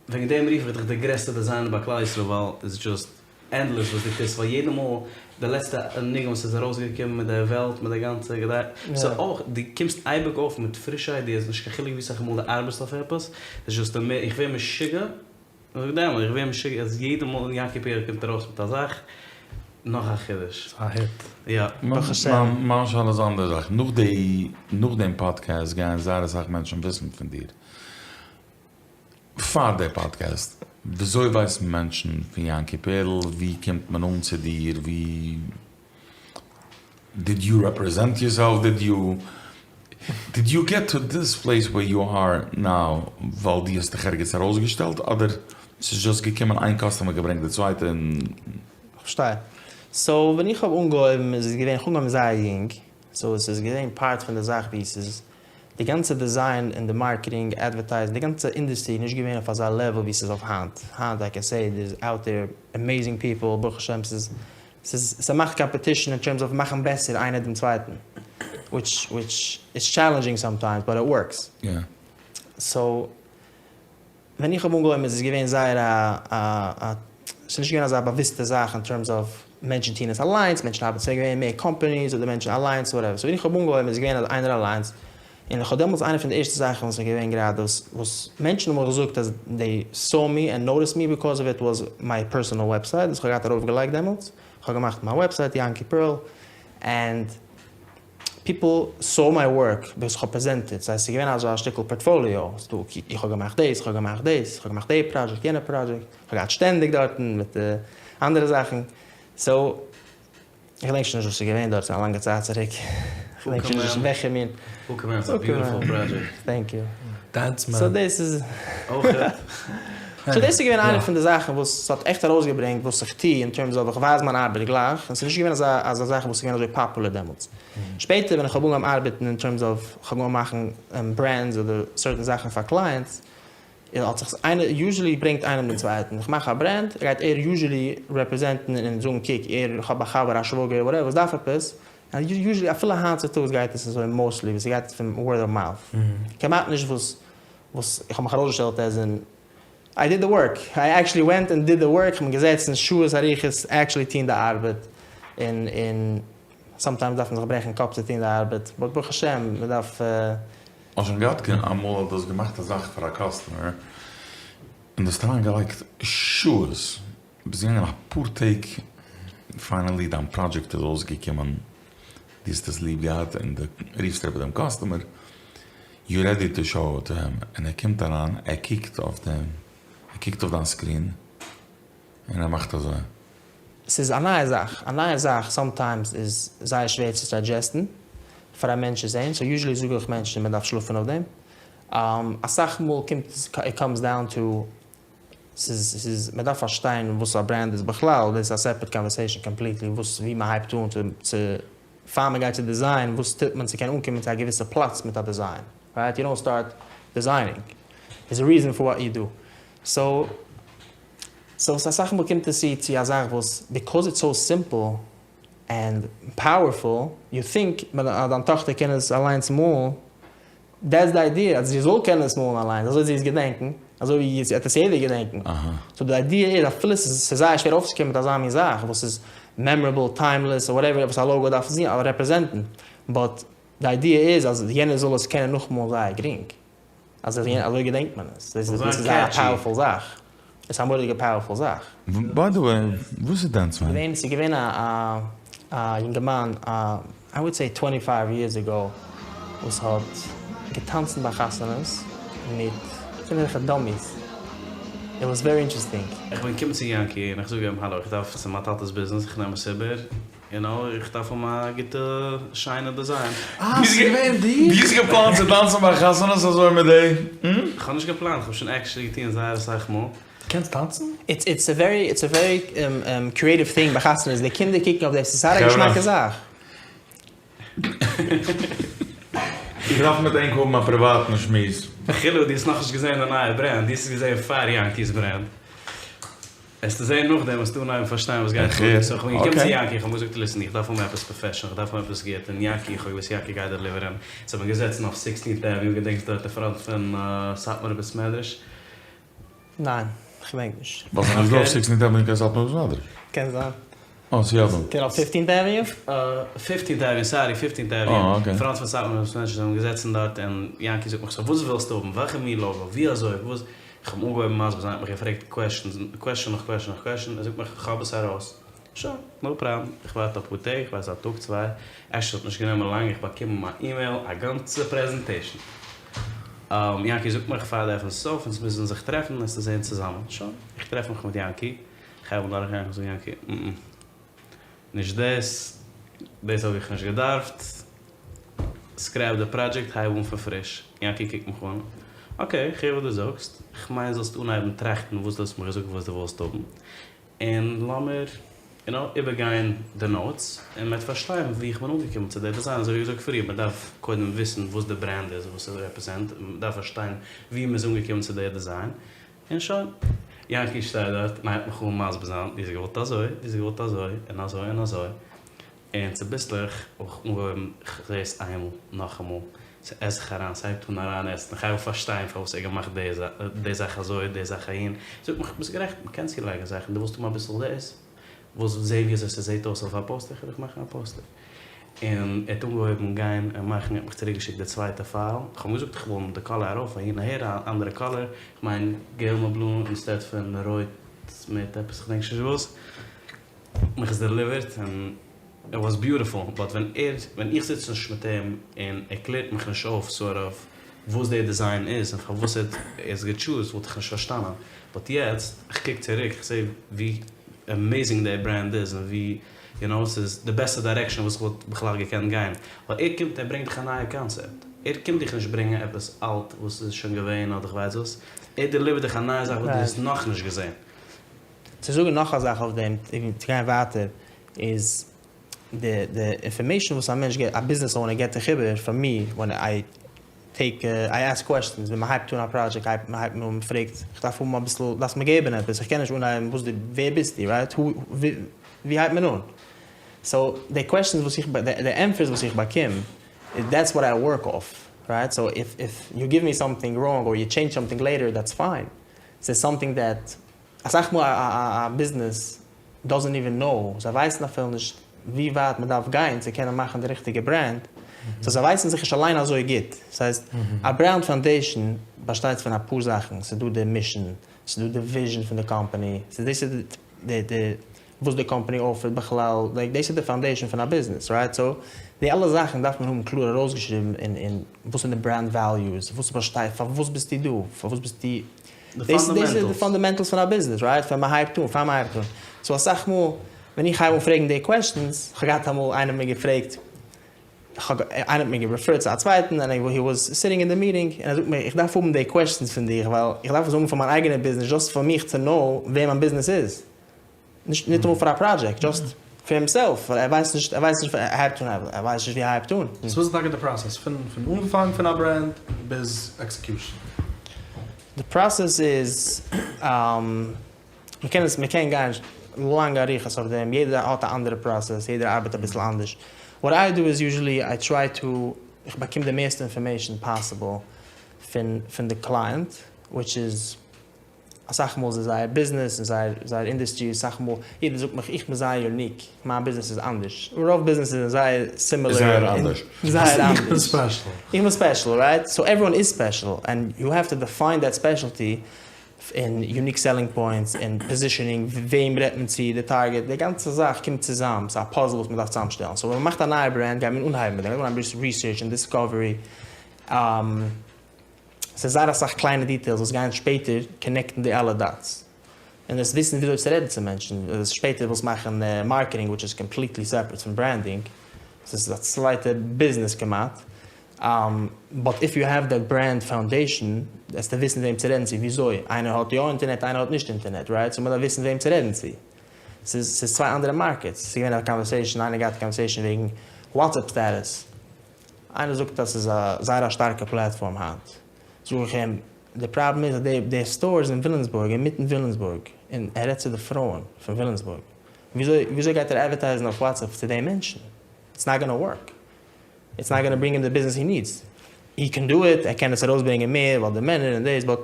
וועגן דעם רוף איך דיך די גרעסטע designer ביי כלל ישראל ווייל it's just endless וואס דו טוסט ווייל יעדע מאל די לעצטע ניגון וואס איז ארויסגעקומען מיט די וועלט מיט די גאנצע געדאנק סאו אויך דו קומסט אייביג אויף מיט פרישע ideas נישט קיין חילוק ווי סאך מאל דו ארבעסט אויף עפעס איז just מער איך ווער משוגע זאג דעם איך ווער משוגע אז יעדע מאל יענקי פערל קומט ארויס מיט א זאך נאך א חידוש. ס'איז א hit. יא. ברוך השם. מיין שאלה איז א אנדערע זאך, נאך די נאך דעם פאדקעסט גייען זייער אסאך מענטשן וויסן פון דיר. פאר די פאדקעסט, וויאזוי ווייסן מענטשן פון יענקי פערל? ווי קומט מען אן צו דיר? ווי did you represent yourself? Did you? דיד יו געט טו דיס פלעיס ווער יו אר נאו ווייל דו האסט דיך ערגעץ ארויסגעשטעלט אדער ס'איז דזשאסט געקומען איין קאסטומער געברענגט די צווייטע און. כ'פארשטיי. סאו ווען איך האב אנגעהויבן איז עס געווען, איך האב אנגעהויבן זייער יונג, סאו עס איז געווען פארט פון די זאך ווי ס'איז די גאנצע דיזיין און די מארקעטינג, אדווערטייזינג, די גאנצע אינדוסטרי איז נישט געווען אויף אזא לעוועל ווי ס'איז אויף היינט, היינט איי קען סעי דער'ס אוט דער עמעזינג פיפל, ברוך השם ס'איז ס'איז ס'מאכט קאמפעטישן אין טערמס אוו מאכן בעסער איינער דעם צווייטן, וויטש וויטש איז טשעלענדזשינג סאמטיימס באט איט ווארקס. סאו ווען איך האב אנגעהויבן איז עס געווען זייער א א א ס'איז נישט געווען אזא באוויסטע זאך אין טערמס אוו מענטשן טוהן עס אליינס, מענטשן ארבעטן, ס'איז געווען מער קאמפאניס אדער מענטשן אליינס וואטעווער, סאו ווען איך האב אנגעהויבן איז עס געווען אז איינער אליינס, און איך האב דעמאלטס איינע פון די ערשטע זאכן וואס איז געווען גראדע וואס וואס מענטשן האבן מיך געזאגט אז דעי סאו מי ענד נאטיסד מי ביקאוז אוו איט וואס מיי פערסאנעל וועבסייט וואס איך האב געהאט ארויפגעלייגט דעמאלטס, איך האב געמאכט מיין וועבסייט יענקי פערל ענד פיפל סאו מיי ווארק וואס איך האב פרעזענטעד, ס'הייסט ס'איז געווען אזא שטיקל פארטפאליאו, ס'דא איך האב געמאכט דאס, איך האב געמאכט דאס, איך האב געמאכט די פראדזשעקט יענע פראדזשעקט, איך האב געהאט שטענדיג דארטן מיט אנדערע זאכן, סאו איך געדענק שוין נישט וואס איז געווען דארט, ס'איז א לאנגע צייט צוריק, איך געדענק שוין נישט וועלכע מין. הוקעמען איז א ביוטיפול פראדזשעקט. טענק יו. דענס מען. סאו דאס איז. אויכעט. סאו דאס איז געווען איינע פון די זאכן וואס ס'האט עכט ארויסגעברענגט וואס איך טו אין טערמס אוו איך ווייז מיין ארבעט גלייך, און ס'איז נישט געווען אזא אזא זאך וואס איז געווען אזוי פאפולער דעמאלטס. שפעטער ווען איך האב אנגעהויבן ארבעטן אין טערמס אוו איך האב אנגעהויבן מאכן ברענדס אדער סערטען זאכן פאר קלייענטס, און האט זיך איינער יוזשעלי ברענגט איינעם דעם צווייטן, איך מאך א ברענד, גייט ער יוזשעלי רעפרעזענטן און זאגן קוק ער, איך האב א חבר א שוואגער וואטעווער וואס דארף עפעס, און יוזשעלי אפילו היינט צוטאגס גייט עס אזוי מאוסטלי ווי ס'גייט פון ווארד אוו מאוט, כמעט נישט וואס וואס איך האב מיך ארויסגעשטעלט עז אין איי דיד די ווארק, איי עקשעלי ווענט ענד דיד די ווארק, איך בין געזעצן שעות אריכות עקשעלי טוהן די ארבעט, און און סאמטיימס דארף מען זיך ברעכן קאפ צו טוהן די ארבעט, באט ברוך השם מען דארף. האסט שוין געהאט אמאל אז דו האסט געמאכט א זאך פאר א קאסטומער און דו האסט אריין געלייגט שעות, ביסט געגאנגען אפאר טעג, פיינעלי דיין פראדזשעקט איז אויסגעקומען, דו האסט עס ליב געהאט און דו רופסט אריבער דעם קאסטומער, יו רעדי טו שאו איט טו הים, און ער קומט אריין, ער קוקט אויף דעם, ער קוקט אויף דיין סקרין, און ער מאכט אזוי. ס'איז א נייע זאך, א נייע זאך סאמטיימס איז זייער שווער צו דיידזשעסטן פאר א מענטש צו זען, סאו יוזשעלי זאג איך מענטשן מען דארף שלאפן אויף דעם, אסאך מאל קומט עס, איט קאמס דאון טו, ס'איז ס'איז מען דארף פארשטיין וואס א ברענד איז בכלל, דאס איז א סעפערעט קאנווערסעישאן קאמפליטלי, וואס ווי מען הייבט אן צו צו פאר מען גייט צו דיזיין וואס טוט מען צו קענען אנקומען צו א געוויסע פלאץ מיט א דיזיין, רייט? יו דאנט סטארט דיזיינינג, דער'ס א ריזען פאר וואט יו דו, סאו. סאו אסאך מאל קומט עס צו צו א זאך וואס ביקאוז איטס סאו סימפל ענד פאוערפול יו טינק אז דיין טאכטער קען עס אליינס מאלן, דעטס די איידיע אז זי זאל קענען עס מאלן אליינס אזוי זי עס געדענקן אזוי ווי עס וועט עס יעדער געדענקן, סאו די איידיע איז אפילו ס'איז זייער שווער אויפצוקומען מיט אזא מין זאך וואס איז מעמארעבל, טיימלעס, אר וואטעווער וואס א לאגא דארף רעפרעזענטן, באט די איידיע איז אז יענער זאל עס קענען נאכמאלן זייער גרינג. אזוי אזוי געדענקט מען עס, דאס איז זייער א פאוערפול זאך, עס איז א מורא'דיגע פאוערפול זאך. ביי די וועי, וואס איז דענס מען? געווען, ס'איז געווען א א יונגערמאן א איי וואלד סעי טווענטי פייוו יערס עגאו וואס האט געטאנצן ביי חתונות מיט קינדערליכע דאמיס, איט וואס ווערי אינטערעסטינג. איך בין געקומען צו יענקי און איך זאג אים האלא איך דארף ס'איז מיין טאטע'ס ביזנעס איך נעם עס איבער, יו נאו, איך דארף האבן א גוטע שיינע דעזיין. אה, ס'איז געווען די? דו האסט געפלאנט צו טאנצן ביי חתונות אזוי מיט די? איך האב נישט געפלאנט, איך האב שוין עקשעלי געטון זייער אסאך מאל. קענסט טאנצן? איטס א ווערי איטס א ווערי קריעטיוו טינג ביי חתונות, די קינדער קוקן אויף דעם, ס'איז זייער א געשמאקע זאך. איך דארף מיט ענק האבן א פריוואטן שמועס. חילו, דו האסט נאכנישט געזען די נייע ברענד, דו האסט עס געזען פאר יענקי'ס ברענד. עסטו זעהן נאכדעם וועסטו אנהייבן פארשטיין וואס גייט פאר, סאו איך בין געקומען צו יענקי, איך האב אים געזאגט ליסן איך דארף האבן עפעס פראפעשענעל, איך דארף האבן עפעס גוט, און יענקי, איך האב געוואוסט יענקי גייט דעליווערען, סאו איך בין געזעצן אויף סיקסטינט עוועניו, געדענקסט דארט אין פראנט פון סאטמארע בית מדרש? ניין, איך געדענק נישט. ווייל ס'איז נישט דא אויף סיקסטינט עוועניו קיין סאטמאר בית מדרש. קען זיין. אה, ס'איז יא דא. קען אויף פיפטינט עוועניו? פיפטינט עוועניו, סארי, פיפטינט עוועניו, אין פראנט פון סאטמארע בית מדרש, זענען מיר געזעצן דארט, און יענקי זאגט מיך סאו וואס ווילסטו האבן, וועלכע מין לאגא, ווי אזוי, וואס, איך האב אנגעהויבן מסביר זיין, ער האט מיך געפרעגט קוועשאנס, קוועשאן נאך קוועשאן נאך קוועשאן, ער זאגט מיך איך האב עס ארויס, שוין, נאו פראבלעם, איך ווארט אפאר טעג, איך ווייס א טאג צוויי, אפשר האט נישט גענומען לאנג, איך באקום אין מיין אימעיל א גאנצע פרעזענטעישאן, יענקי זאגט מיך פאר דו עפענסט עס אויף, אונז מוזן זיך טרעפן עס צו זען צוזאמען, שוין, איך טרעף מיך מיט יענקי, איך הייב אן דורכגיין, איך זאג יענקי, מ מ, נישט דאס, דאס האב איך נישט געדארפט. סקרעפ די פראדזשעקט הייב אן פון פריש. יענקי קוקט מיך אן, אקעי, כ'הער וואס דו זאגסט, כ'מיין זאלסט אנהייבן טראכטן וואס דו האסט מיר געזאגט וואס דו ווילסט האבן, און לאמיר יו נאו איבערגיין די נאוטס און מ'וועט פארשטיין ווי איך בין אנגעקומען צו די דיזיין, אזוי ווי געזאגט פריער, מ'דארף קודם וויסן וואס די ברענד איז, וואס עס רעפרעזענט, מ'דארף פארשטיין ווי מ'איז אנגעקומען צו די דיזיין, און שוין. יענקי שטייט דארט און הייבט מיך אן מסביר זיין, דו האסט געוואלט אזוי, דו האסט געוואלט אזוי, און אזוי און אזוי. און צוביסלעך האב איך אנגעהויבן, כ'זע עס איינמאל, נאכאמאל, ס'עסט זיך אריין, ס'הייבט אן אריין עסן, כ'הייב אן פארשטיין פארוואס ער האט געמאכט די זאך אזוי, די זאך אהין, זאגט מיך, ביסט גערעכט, מ'קען צולייגן זאכן, דו ווילסט האבן אביסל דאס, ווילסט זען ווי אזוי ס'זעט אויס אויף א פאוסטער, כ'וועל דיך מאכן א פאוסטער. און ער האט אנגעהויבן גיין און מאכן, ער האט מיך צוריק געשיקט די צווייטע פייל, כ'האב אים געזאגט איך וויל די קאלער ארויף אהין אהער, א אנדערע קאלער, כ'מיין געל מיט בלוי אינסטעד פון רויט מיט עפעס כ'דענק שוין נישט וואס. מיך עס דעליווערט און איט וואס ביוטיפול באט ווען ער ווען איך זיץ נישט מיט אים און ער קלערט מיך נישט אויף סארט אוו וואס די דיזיין איז און פארוואס ער האט עס געטשוזט וואלט איך נישט פארשטאנען באט יעצט איך קוק צוריק איך זעה ווי עמעזינג די ברענד איז און ווי יו נאו ס'איז די בעסטע דירעקשאן וואס איך וואלט בכלל געקענט גיין ווייל ער קומט ער ברענגט דיך א נייע קאנצעפט ער קומט דיך נישט ברענגען עפעס אלט וואס איז שוין געווען אדער כ'ווייס וואס ער דעליווערט דיך א נייע זאך וואס דו האסט נאכנישט געזען. צו זאגן נאך א זאך אויף דעם, צו גיין ווייטער, איז די די אינפארמעישן וואס א מענטש געבט, א ביזנעס אונער געבט דיך איבער, פאר מיר, ווען איי טעיק, איי עסק קוועסטשענס, ווען מען הייבט אן א פראדזשעקט הייבט מען הייבט מען אן מען פרעגט, איך דארף האבן אביסל, דארפסט מיר געבן עפעס, איך קען נישט אנהייבן, וואס די, ווער ביסטו, רייט, הו, ווי הייבט מען אן? סאו די קוועסטשענס וואס איך, די ענטפערס וואס איך באקום, דעטס וואט איי ווארק אףף, רייט, סאו איף איף יו גיוו מי סאמטינג ראנג אר יו טשעינדזש סאמטינג לעיטער דעטס פיין, ס'איז סאמטינג דעט אסאך מאל א ביזנעס דאזענט איווען נאו, זיי ווייסן אפילו נישט ווי ווייט מען דארף גיין צו קענען מאכן די ריכטיגע ברענד, סאו זיי ווייסן זיך נישט אליין אזוי גוט, ס'הייסט א ברענד פאונדעישן באשטייט פון אפאר זאכן, ס'איז דא די מישן, ס'איז דא די וויזשן פון די קאמפאני, ס'איז דאס איז די די וואס די קאמפאני אפערט בכלל, לייק דאס איז די פאונדעישן פון א ביזנעס, רייט? סאו די אלע זאכן דארף מען האבן קלאר ארויסגעשריבן און און וואס זענען די ברענד וועליוס, וואס באשטייט, פארוואס ביסטו דא, פארוואס ביסטו דאס איז די פאנדעמענטעלס פון א ביזנעס, רייט? פאר מען הייבט אן, פאר מען הייבט אן. סאו אסאך מאל ווען איך הייב אן פרעגן די קוועסטשענס, כ'האב געהאט אמאל איינער האט מיר געפרעגט, איינער האט מיר גערעפערט צו א צווייטן, און הי וואס סיטינג אין די מיטינג, און ער זאגט מיר איך דארף האבן די קוועסטשענס פון דיך, ווייל איך דארף עס האבן פאר מיין אייגענע ביזנעס, דזשאסט פאר מיך צו נאו ווער מיין ביזנעס איז. נישט ניטאמאל פאר א פראדזשעקט, דזשאסט פאר הימסעלף, ווייל ער ווייסט נישט, ער ווייסט נישט, ער הייבט אן, ער ווייסט נישט ווי ער הייבט אן. סאו וואס איז טאקע די פראסעס פון פון אנפאנג פון א ברענד ביז עקסעקיושען? די פראסעס איז, מ'קען עס, מ'קען גיין לאנג אריכות אויף דעם, יעדער האט א אנדערע פראסעס, יעדער ארבעט אביסל אנדערש, וואט איי דו איז יוזשעלי איי טריי טו, איך באקום די מערסטע אינפארמעישן פאסיבל פון פון די קלייענט, וויטש איז אסאך מאל איז עס זייער ביזנעס און זייער זייער אינדוסטרי אסאך מאל יעדער זאגט מיך איך בין זייער יוניק מיין ביזנעס איז אנדערש רוב ביזנעסער זענען זייער סימילער זייער אנדערש. זייער איך בין אנדערש. ספעשל. איך בין ספעשל רייט סאו עוועריוואן איז ספעשל ענד יו העוו טו דעפיין דעט ספעשעלטי אין יוניק סעלינג פוינטס און פאזישענינג וועם רעדט מען צו די טארגעט די גאנצע זאך קומט צוזאם ס'איז א פאזל וואס מ'דארף צוזאמשטעלן סאו ווען מ'מאכט א נייע ברענד גייט מען אנהייבן מיט דעם מ'גייט אנהייבן ריסערטש און דיסקאווערי. ס'איז זייער אסאך קליינע דיטעילס וואס גייען שפעטער קאנעקטן די אלע דאטס, און דאס וויסן וויאזוי צו רעדן צו מענטשן, שפעטער ווילסט מאכן מארקעטינג וויטש איז קאמפליטלי סעפערעט פון ברענדינג, ס'איז א צווייטע ביזנעס כמעט, באט איף יו העוו דעט ברענד פאונדעישן וועסטו וויסן וועם צו רעדן צו, וויאזוי, איינער האט יא אינטערנעט איינער האט נישט אינטערנעט, רייט? סאו מ'דארף וויסן וועם צו רעדן צו, ס'איז ס'איז צוויי אנדערע מארקעטס, ס'איז געווען א קאנווערסעישן, איינער געהאט א קאנווערסעישן וועגן וואטסעפפ סטעטוס, איינער זאגט אז ס'איז א זייער א שטארקע פלאטפארם היינט, זאג איך אים, די פראבלעם איז אז די די סטאר איז אין וויליאמסבורג, אינמיטן וויליאמסבורג, און ער רעדט צו די פרויען פון וויליאמסבורג, וויאזוי וויאזוי גייט ער אדווערטייזן אויף וואטסעפפ צו די מענטשן? איטס נאט גאנא ווארק, איטס נאט גאנא ברינג הים די ביזנעס הי נידס, הי קען דו איט, ער קען עס ארויסברענגען מער ווייל די מענער און דאס, באט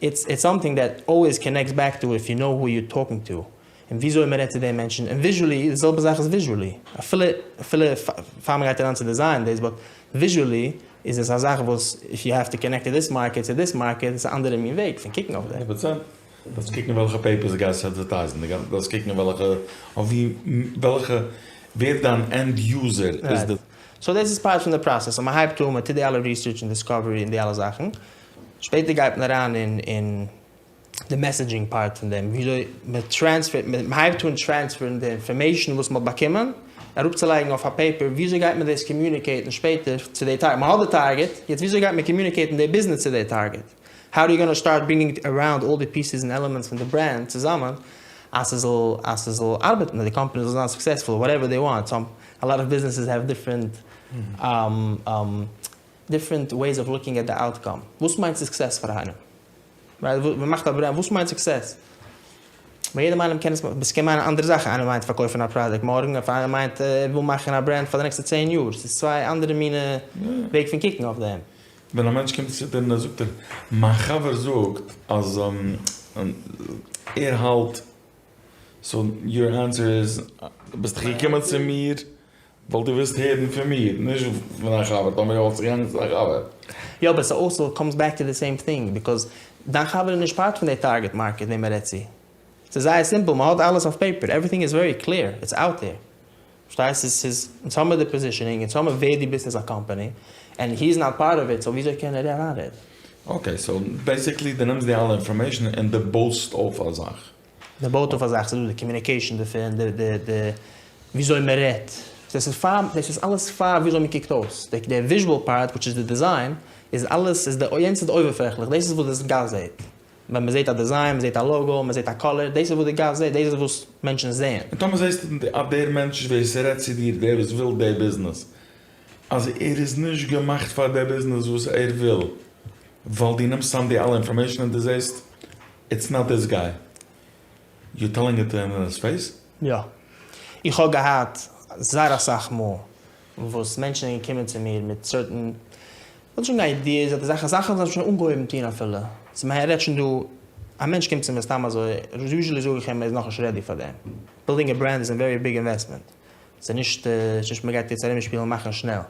איטס איטס סאמטינג דעט אלוועיס קאנעקטס בעק טו איף יו נאו הו יור טאלקינג טו, און וויאזוי מען רעדט צו די מענטשן, און וויזשועלי, די זעלבע זאך איז וויזשועלי, אפילו אפילו פאר מען גייט אריין צו דיזיין דאס, באט וויזשועלי איז עס א זאך וואס איף יו העוו טו קאנעקט טו דיס מארקעט צו דיס מארקעט, איז א אנדערע מין וועג פון קוקן אויף דעם. הונדערט פראצענט. דארפסט קוקן וועלכע פעיפערס דו גייסט אדווערטייזן, דו דארפסט קוקן וועלכע אויף ווי וועלכע ווער דיין ענד יוזער איז די. סאו דאס איז פארט פון די פראסעס, סאו מען הייבט אן, מען טוט די אלע ריסערטש און דיסקאווערי און די אלע זאכן, שפעטער גייט מען אריין אין אין. די messaging part פון דעם, וויאזוי מען transfer ט, מען הייבט אן transfer ן די information וואס מען האט באקומען, אראפצולייגן אויף א paper, וויאזוי גייט מען דאס communicate ן שפעטער צו די target, מען האט די target, יעצט וויאזוי גייט מען communicate ן די ביזנעס צו די target, how are you gonna start bringing around all די pieces און elements פון די brand צוזאמען אז ס'זאל אז ס'זאל ארבעטן, אז די קאמפאני זאל זיין successful, whatever they want, some a lot of businesses have different different ways of looking at the outcome, וואס מיינט success פאר איינעם? מען מאכט א brand, וואס מיינט success? ביי יעדעם איינעם קען עס, עס קען מיינען אנדערע זאכן, איינער מיינט פארקויפן א product מארגן, אויף איינער מיינט ער וויל מאכן א brand פאר די נעקסטע צען יאר, ס'איז צוויי אנדערע מינע וועג פון קוקן אויף דעם. ווען א מענטש קומט צו דיר און ער זאגט דיר, מיין חבר זאגט אז ער האלט, so your answer איז, ביסט דאך געקומען צו מיר ווייל דו ווילסט הערן פון מיר, נישט פון דיין חבר, טאמער יא וואלסטו געגאנגען צו דיין חבר. יא but ס'אלסא comes back to the same thing, because דיין חבר איז נישט part פון די target market וועם ער רעדט צו. ס'איז זייער simple, מ'האט אלעס אויף paper, everything איז very clear, it's out there. פארשטייסט? ס'איז ס'איז אונז האמיר די positioning, אונז האמיר ווער דו ביסט as a company, and he is not part of it, so וויאזוי קען ער אריינרעדן? okay, so basically דו נעמסט די אלע information און דו בויסט אויף א זאך. מען בויט אויף א זאך, ס'איז דא די communication דערפון, די די די וויאזוי מען רעדט, דאס איז פאר, דאס איז אלעס פאר וויאזוי מען קוקט אויס, די די visual part which איז די design, איז אלעס איז די יענץ איז די אויבערפלעכליך, דאס איז וואס די גאס זעט, ווען מען זעט א design, מען זעט א logo, מען זעט א color, דאס איז וואס די גאס זעט, דאס איז וואס מענטשן זעען. און טאמער זעסטו אז דער מענטש ווער ס'רעדט צו דיר, דער וואס וויל די ביזנעס, אז ער איז נישט געמאכט פאר די ביזנעס וואס ער וויל, ווייל דו נעמסט צאם די אלע information און דו זעסט it's not this guy, you telling it to him in his face? יא. איך האב געהאט זייער אסאך מאל וואס מענטשן זענען געקומען צו מיר מיט certain, כ'וויל נישט זאגן ideas אדער זאכן, זאכן וואס זיי האבן שוין אנגעהויבן טון אפילו. סאו מען רעדט שוין דא, א מענטש קומט צו מיר סתם אזוי, usually זאג איך אים ער איז נאכנישט ready פאר דעם. Building a brand איז a very big investment. ס'איז נישט נישט מ'גייט יעצט ארומשפילן מאכן שנעל.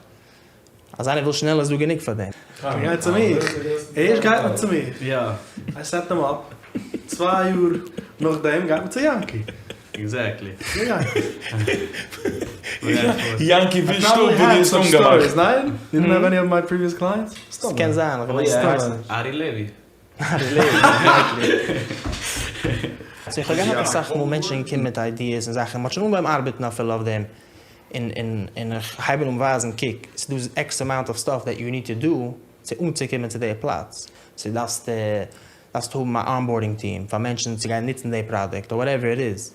אז איינער וויל שנעל איז דא גענוג פאר דעם. ער גייט צו מיר, ערשט גייט מען צו מיר, I set them up, צוויי יאר נאכדעם גייט מען צו יענקי. Exactly. יענקי ווישט אפ וואס דו האסט אנגעמאכט. ניין? You didn't have any of my previous clients? ס'קען זיין, איך ווייס נישט. ארי לעווי. ארי לעווי, exactly. So איך האב געהאט אסאך מאל מענטשן געקומען מיט ideas און זאכן, מ'האט שוין אנגעהויבן ארבעטן אפילו אויף דעם, און און און איך הייב אן ווייזן קוק ס'איז דא X amount of stuff that you need to do צו אנצוקומען צו די פלאץ, סאו דארפסט דארפסט האבן א onboarding team פאר מענטשן צו גיין נוצן די product or whatever it is,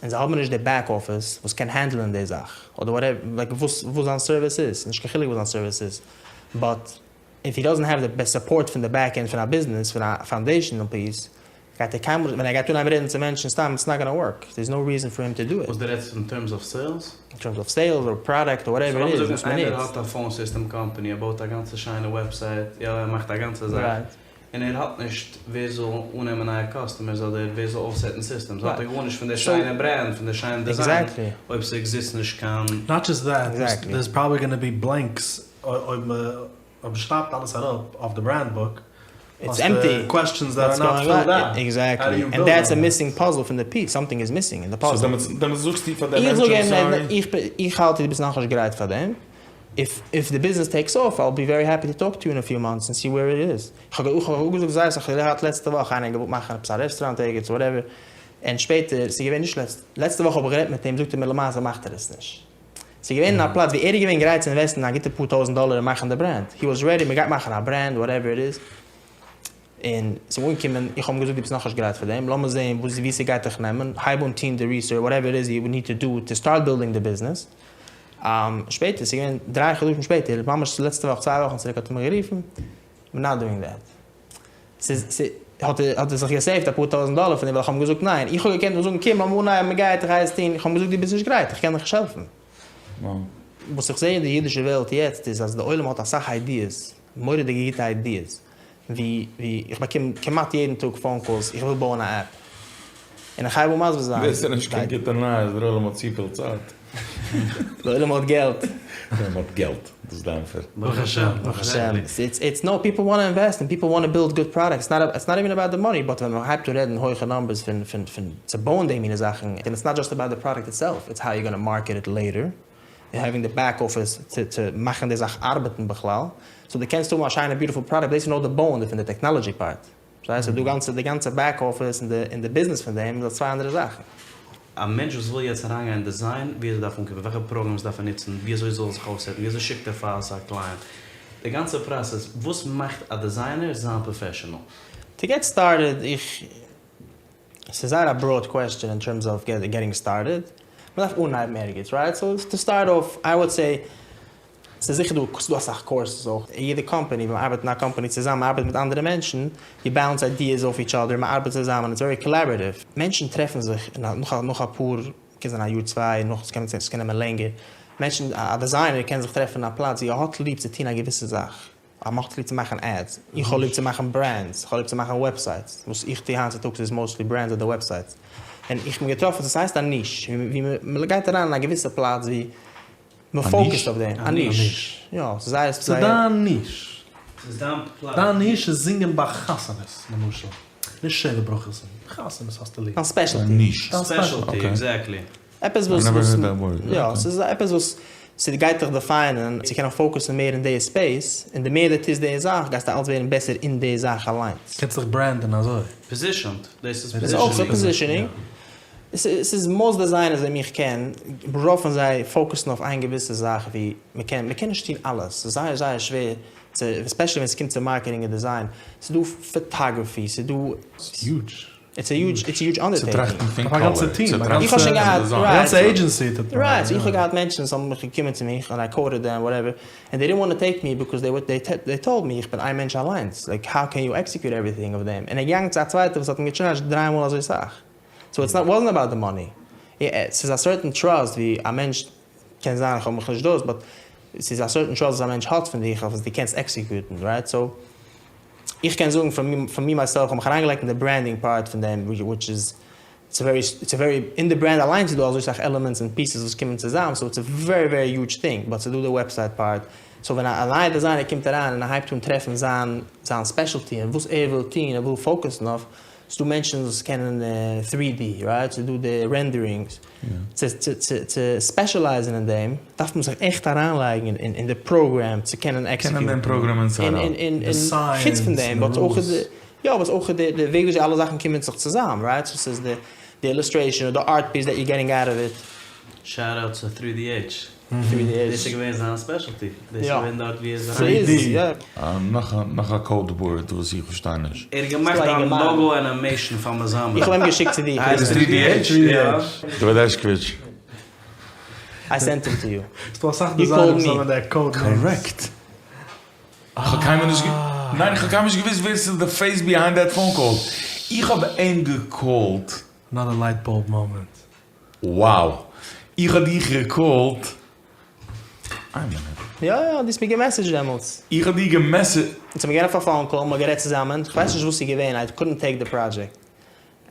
און זיי האבן נישט די back office וואס קען handle ען די זאך אדער whatever like וואס וואס זיין service איז, נישט קיין חילוק וואס זיין service איז but if he doesn't have the support פון די back end פון א ביזנעס פון א foundational piece גייט ער קיינמאל ווען ער גייט אנהייבן רעדן צו מענטשן סתם it's not gonna work there is no reason for him to do it. וואס דו רעדסט אין terms of sales? אין terms of sales or product or whatever it איז וואס מען איינער נוצט. האט א phone system company ער בויט א גאנצע שיינע website יא ער מאכט א גאנצע זאך און ער האט נישט ווער זאל אננעמען נייע customers אדער ווער זאל אויפ set ן systems האט ער גארנישט פון די שיינע brand פון די שיינע design אויב ס'עקזיסט נישט קיין. Not just that, there's probably gonna be blanks אויב מ'שרייבט אלעס אראפ אויף די brand book, It's empty. Questions that are not filled out. Exactly. And that's a missing puzzle פון די piece. Something is missing in the puzzle. So דעמאלטס זאגסטו פאר די איך זאג מענטש אים, I'm sorry. איך האלט דו ביסט נאכנישט גרייט פאר דעם. If the business takes off, I'll be very happy to talk to you in a few months and see where it is. איך האב אפגעזאגט זייער אסאך, איך האב געהאט לעצטע וואך איינער געוואלט מאכן עפעס א רעסטוראנט ערגעץ whatever, און שפעטער, ס'איז געווען נישט לעצט, לעצטע וואך האב איך גערעדט מיט אים, זאגט ער מיר למעשה מאכט ער עס נישט. ס'איז געווען אין א פלאץ ווי ער איז געווען גרייט צו invest ן א גוטע פאר טויזנט דאלער און מאכן די brand, he was ready מ'גייט מאכן א brand whatever it is, און ס'איז אנגעקומען, איך האב אים געזאגט דו ביסט נאכנישט גרייט פאר דעם, לאמיר זען וואס ווי ס'גייט דיך נעמען, הייב אן טון די research whatever it is you need to do to start building the business, שפעטער, ס'איז געווען דריי חדשים שפעטער, ממש לעצטע וואך צוויי וואכן צוריק האט ער מיך גערופן, we're not doing that. ס'איז ס' האט ער האט ער זיך גע save ט אפאר טויזנט דאלער פון דעם ווייל איך האב אים געזאגט ניין, איך האב געקענט זאגן קום לאמיר אנהייבן מען גייט איך גיי עס טון, איך האב אים געזאגט דו ביסט נישט גרייט איך קען דיך נישט העלפן. וואס איך זע אין די אידישע וועלט יעצט איז אז די עולם האט אסאך ideas, מורא'דיגע גוטע ideas, ווי ווי איך באקום כמעט יעדן טאג phone calls איך וויל בויען א app, און איך הייב אן מסביר זיין. דאס איז נישט קיין גוטע נייעס, דער עולם האט צופיל צייט. דער עולם האט געלט. דער עולם האט געלט, דאס איז די ענטפער. ברוך השם. ברוך השם. It's it's no people wanna invest and people wanna build good products, it's not even about the money, but ווען מען הייבט אן רעדן הויכע numbers פון פון פון צו בויען די מינע זאכן, און it's not just about the product itself, it's how you gonna market it later, און having the back office צו צו מאכן די זאך ארבעטן בכלל, so דו קענסט האבן א שיינע beautiful product, דאס איז נאר די בויען דערפון, די technology part. פארשטייסט? ס'איז דא גאנצע די גאנצע back office און די און די ביזנעס פון דעם איז צוויי אנדערע זאכן. א מענטש וואס וויל יעצט אריינגיין אין design, ווי אזוי דארף אנקומען, וועלכע programs דארף ער נוצן, ווי אזוי זאל ער זיך אויפסעטן, ווי אזוי שיקט ער files צו א client, די גאנצע process, וואס מאכט א designer זיין professional? To get started, איך, ס'איז זייער א broad question in terms of getting started, מ'דארף אנהייבן ערגעץ, right? So to start off, I would say, ס'איז זיכער דא, ס'איז דא אסאך courses אויך, אין יעדע קאמפאני, ווען מ'ארבעט אין א קאמפאני צוזאמען, מ'ארבעט מיט אנדערע מענטשן, you bounce ideas off each other, מ'ארבעט צוזאמען, it's very collaborative. מענטשן טרעפן זיך נאך נאך אפאר, קען זיין א יאר צוויי, נאך, ס'קען ס'קען נעמען לענגער, מענטשן, א designer קען זיך טרעפן אין א פלאץ ווי ער האט ליב צו טון א געוויסע זאך, ער האט ליב צו מאכן ads, איך האב ליב צו מאכן brands, איך האב ליב צו מאכן websites, וואס איך טו היינט צוטאגס איז mostly brands אדער websites, און איך בין געטראפן, ס'הייסט א niche, ווי מ'גייט אריין אין א געוויסע פלאץ ווי מען focus ט אויף דעם, א niche, יא, ס'איז זייער. ס'איז דיין niche. ס'איז דיין פלאץ. דיין niche איז זינגען ביי חתונות למשל, נישט שבע ברכות, חתונות האסטו ליב. דיין specialty. דיין niche. דיין specialty, exactly. עפעס וואס, יא, ס'איז עפעס וואס ס'גייט דיך define ען צו קענען focus ן מער אין די space, און די מער דו טוסט די זאך גייסטו אלץ ווערן בעסער אין די זאך אליינס. קענסט זיך brand ן אזוי. Positioned, דאס איז positioning. אויך positioning. ס'איז most designers וועם איך קען, רוב פון זיי focus ן אויף איין געוויסע זאך ווי מ'קען, מ'קען נישט טון אלעס, ס'איז זייער זייער שווער צו, especially ווען ס'קומט צו marketing און design, ס'איז דא photography, ס'איז דא. ס'איז huge. It's a huge, it's a huge undertaking. צו טראכטן פון קאלער, צו טראכטן פון design. א גאנצע agency טוט מען. Right, איך האב געהאט מענטשן וואס האבן מיך געקומען צו מיך און I quoted them whatever, and they didn't want to take me because they they told me איך בין איין מענטש אליינס, like how can you execute everything אויף דעם, און ער געגאנגען צו א צווייטער וואס האט אים געטשארדזשט דריי מאל אזוי סאך. So it's not wasn't about the money. ס'איז א certain trust ווי א מענטש קען זיין איך האב מיך נישט דאס but ס'איז א certain trust וואס א מענטש האט פון דיך אויף וואס דו קענסט execute ן right so איך קען זאגן פאר me myself איך האב מיך אריינגעלייגט אין די branding part פון דעם which is it's a very it's a very אין די brand אליינס איז דא אזוי סאך elements און pieces וואס קומען צוזאם so it's a very very huge thing but ס'איז דא די website part so ווען א נייע designer קומט אריין און ער הייבט אן טרעפן זיין זיין specialty און וואס ער וויל טון ער וויל focus ן אויף ס'דא מענטשן וואס קענען three D, right? ס'דא די renderings. צו specialize ן אין דעם דארף מען זיך עכט אריינלייגן אין די program צו קענען execute ן. קענען דעם program inside out. און חוץ פון דעם, but אויך די, יא, but אויך די וועג וויאזוי אלע זאכן קומען זיך צוזאם, right? So ס'איז די illustration אדער די art piece that you getting out of it. Shout out צו טרי די עיטש. דאס איז געווען זיין specialty. דאס איז געווען דארט ווי ער איז אריין. נאך א code word וואס איך פארשטיי נישט. ער האט געמאכט דיין logo animation פאר מזמור. איך האב אים געשיקט צו דיר. איז עס טרי די עיטש? יא. דוד הערשקאוויטש. I sent him to you. ס'דא אסאך designers וואס האבן די code names. Correct. איך האב קיינמאל נישט ניין איך האב קיינמאל נישט געוואוסט ווער ס'איז די face behind that phone call. איך האב אים געקאלט. Another light bulb moment. Wow! איך האב דיך געקאלט. איין מינוט. יא יא, דו האסט מיר געמעסעדזשט דעמאלטס. איך האב דיר געמעסעדזשט. אונז האבן געהאט א phone call, מ'האט גערעדט צוזאמען, כ'ווייס נישט וואס ס'איז געווען, I couldn't take the project.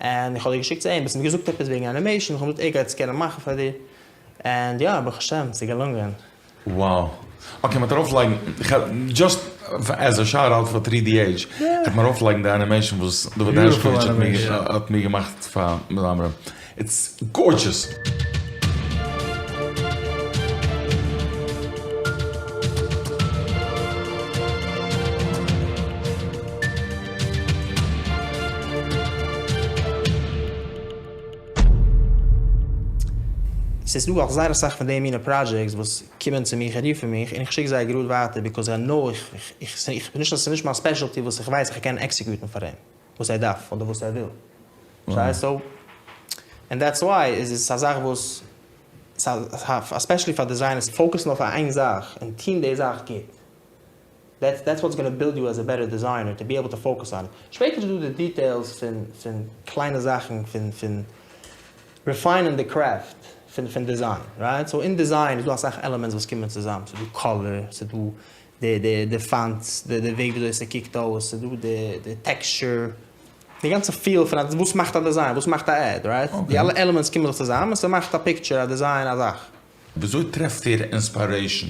און איך האב דיר געשיקט צו אים, האסט מיר געזאגט עפעס וועגן animation, איך האב געזאגט ער גייט עס קענען מאכן פאר דיר. און יא, ברוך השם, ס'איז געלונגען. Wow. Okay, מ'וועט ארויפלייגן, just as a shout out פאר טרי די עיטש, וועט מען ארויפלייגן די animation וואס דוד הערשקאוויטש האט מיר געמאכט פאר מזמרים. It's gorgeous! ס'איז דא אויך זייער אסאך פון די מינע projects וואס קומען צו מיך און רופן מיך און איך שיק זיי גראד ווייטער because I know איך איך איך בין נישט אז ס'איז נישט מיין specialty וואס איך ווייס איך קען execute ן פאר אים וואס ער דארף אדער וואס ער וויל פארשטייסט so and that's why איז עס א זאך וואס especially פאר designers focus ן אויף איין זאך און טון די זאך גוט that's that's what's gonna build you as a better designer to be able to focus on it. שפעטער איז דא די details פון פון קליינע זאכן פון פון refine ען די craft פון פון design right so אין design איז דא אסאך elements וואס קומען צוזאם ס'איז דא color ס'איז דא די די די fonts די די וועג וויאזוי ס'קוקט אויס ס'איז דא די די texture די גאנצע feel פון א וואס מאכט א design וואס מאכט א ad right די אלע elements קומען זיך צוזאם און ס'מאכט א picture א design א זאך. וויאזוי טרעפט איר inspiration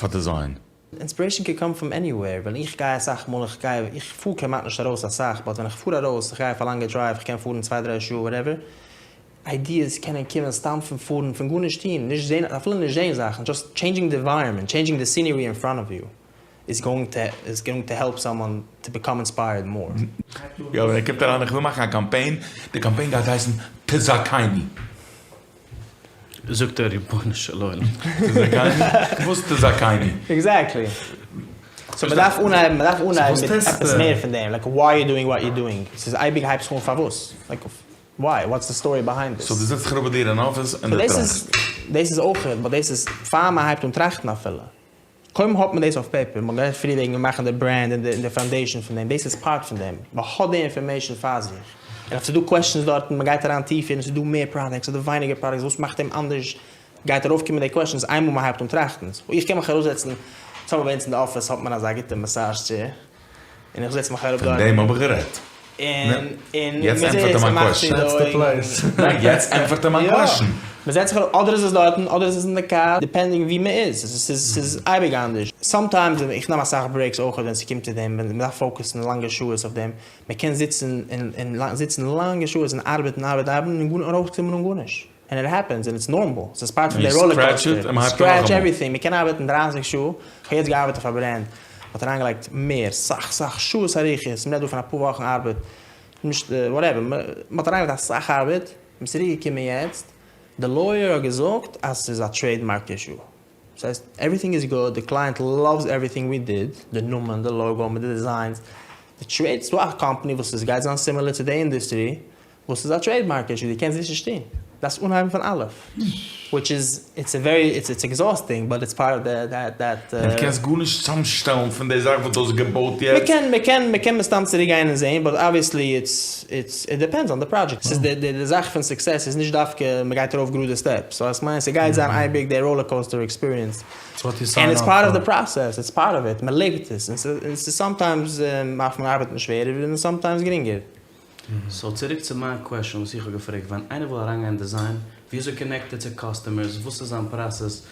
פאר design? Inspiration can come from anywhere, ווען איך גיי אסאך מאל איך גיי איך פאר כמעט נישט ארויס אסאך but ווען איך פאר ארויס איך גיי אויף א לאנגע drive איך קען פארן צוויי דריי שעה whatever, ideas קענען קומען סתם פון פארן פון גארנישט טון נישט זען אפילו נישט זען זאכן just changing the environment changing the scenery in front of you. איז גאוינג טו איז גאוינג טו העלפ סאמאן טו ביקאם אינספייערד מאר. יא ווען ער קומט אריין איך וויל מאכן א קאמפיין, די קאמפיין גייט הייסן תזכני. זאגט ער רבונו של עולם. תזכני? וואס תזכני? עקזעקטלי. סאו מ'דארף אנהייבן מ'דארף אנהייבן מיט עפעס מער פון דעם, לייק וויי יו דואינג וואט יו דואינג, ס'איז אייביג הייבסט זיך אן פארוואס, לייק וויי, וואטס די סטארי ביהיינד דיס. סאו דו זעצט זיך אראפ ביי דיר אין אפיס און דו טראכסט. דאס איז אויך, באט דאס איז פאר מ'הייבט אן טראכטן אפילו. קודם האט מען דאס אויף פעיפער, מ'האט גערעדט פריער וועגן מאכן די ברענד און די פאונדעישאן פון דעם, דאס איז פארט פון דעם, מ'האט די אינפארמעישאן פאר זיך, און אויב ס'איז דא קוועסטשענס דארטן, מ'גייט אריין טיפער און ס'איז דא מער פראדאקטס אדער ווייניגער פראדאקטס וואס מאכט דעם אנדערש, גייט ארויפקומען די קוועסטשענס איינמאל מ'הייבט אן טראכטן, סאו איך קען מיך אראפזעצן, סאו ביי אונז אין די אפיס האט מען אזא גוטע מאסאזש טשעיר, און איך זעץ מיך אראפ פון דארט. דעם האב איך גערעדט. און און יעצט ענטפערט ער מיין קוועסטשן. דעטס די פלעיס. ניין יעצט ענטפערט ער מיין קוועסטשן. מען זעצט זיך אראפ אדער איז עס דארטן אדער איז עס אין די קאר דיפענדינג ווי מען איז, ס'איז ס'איז אייביג אנדערש, סאמטיימס איך נעם אסאך ברעיקס אויך ווען ס'קומט צו דעם ווען מען דארף פאוקעסן לאנגע שעות אויף דעם, מען קען זיצן און זיצן לאנגע שעות און ארבעטן ארבעטן ארבעטן און גארנישט ארויסקומען אן גארנישט. ענד איט העפענס און איטס נארמאל, ס'איז פארט פון די ראלער קאוסטער, סקרעטש עווריטינג, מ'קען ארבעטן דרייסיג שעה, כ'האב יעצט געארבעט אויף א ברענד, מ'האט אריינגעלייגט מער, סאך סאך שעות אריכות, מ'רעדט דא פון אפאר וואכן ארבעט, נישט וואטעווער, מ'האט אריינגעלייגט אסאך ארבעט, מ'איז צוריק געקומען יעצט, די לויער האט געזאגט אז ס'איז א טרעידמארק אישו, ס'הייסט עווריטינג איז גוד, די קלייענט לאווס עווריטינג ווי דיד, די נאמען, די לאגא, מיט די דיזיינס, די טרעיד, ס'דא א קאמפאני וואס עס גייט זיין סימילער צו די אינדוסטרי, וואס איז א טרעידמארק אישו? דו קענסט דאס נישט טון, דארפסט אנהייבן פון אלף, וויטש איז איטס א ווערי איטס איטס עקזאסטינג באט איטס פארט אוו די דעט דעט. און דו קענסט גארנישט צאמשטעלן פון די זאך וואס דו האסט געבויט יעצט? מ'קען מ'קען מ'קען מסתם צוריק גיין און זעהן באט אבוויעסלי איטס איטס איט דיפענדס אן די פראדזשעקט, ס'איז די די זאך פון סוקסעס איז נישט דווקא מ'גייט ארויף גראדע סטעפס, סאו כ'מיין ס'גייט זיין אייביג די ראלער קאוסטער עקספיריענס, ענד איטס פארט אוו די פראסעס, איטס פארט אוו איט, מ'לעבט עס, און ס'איז סאמטיימס דארף מען ארבעטן שווערער און סאמטיימס גרינגער. סאו צוריק צו מיין קוועשאן וואס איך האב געפרעגט, ווען איינער וויל אריינגיין אין דיזיין, וויאזוי קאנעקט ער צו קאסטומערס, וואס איז זיין פראסעס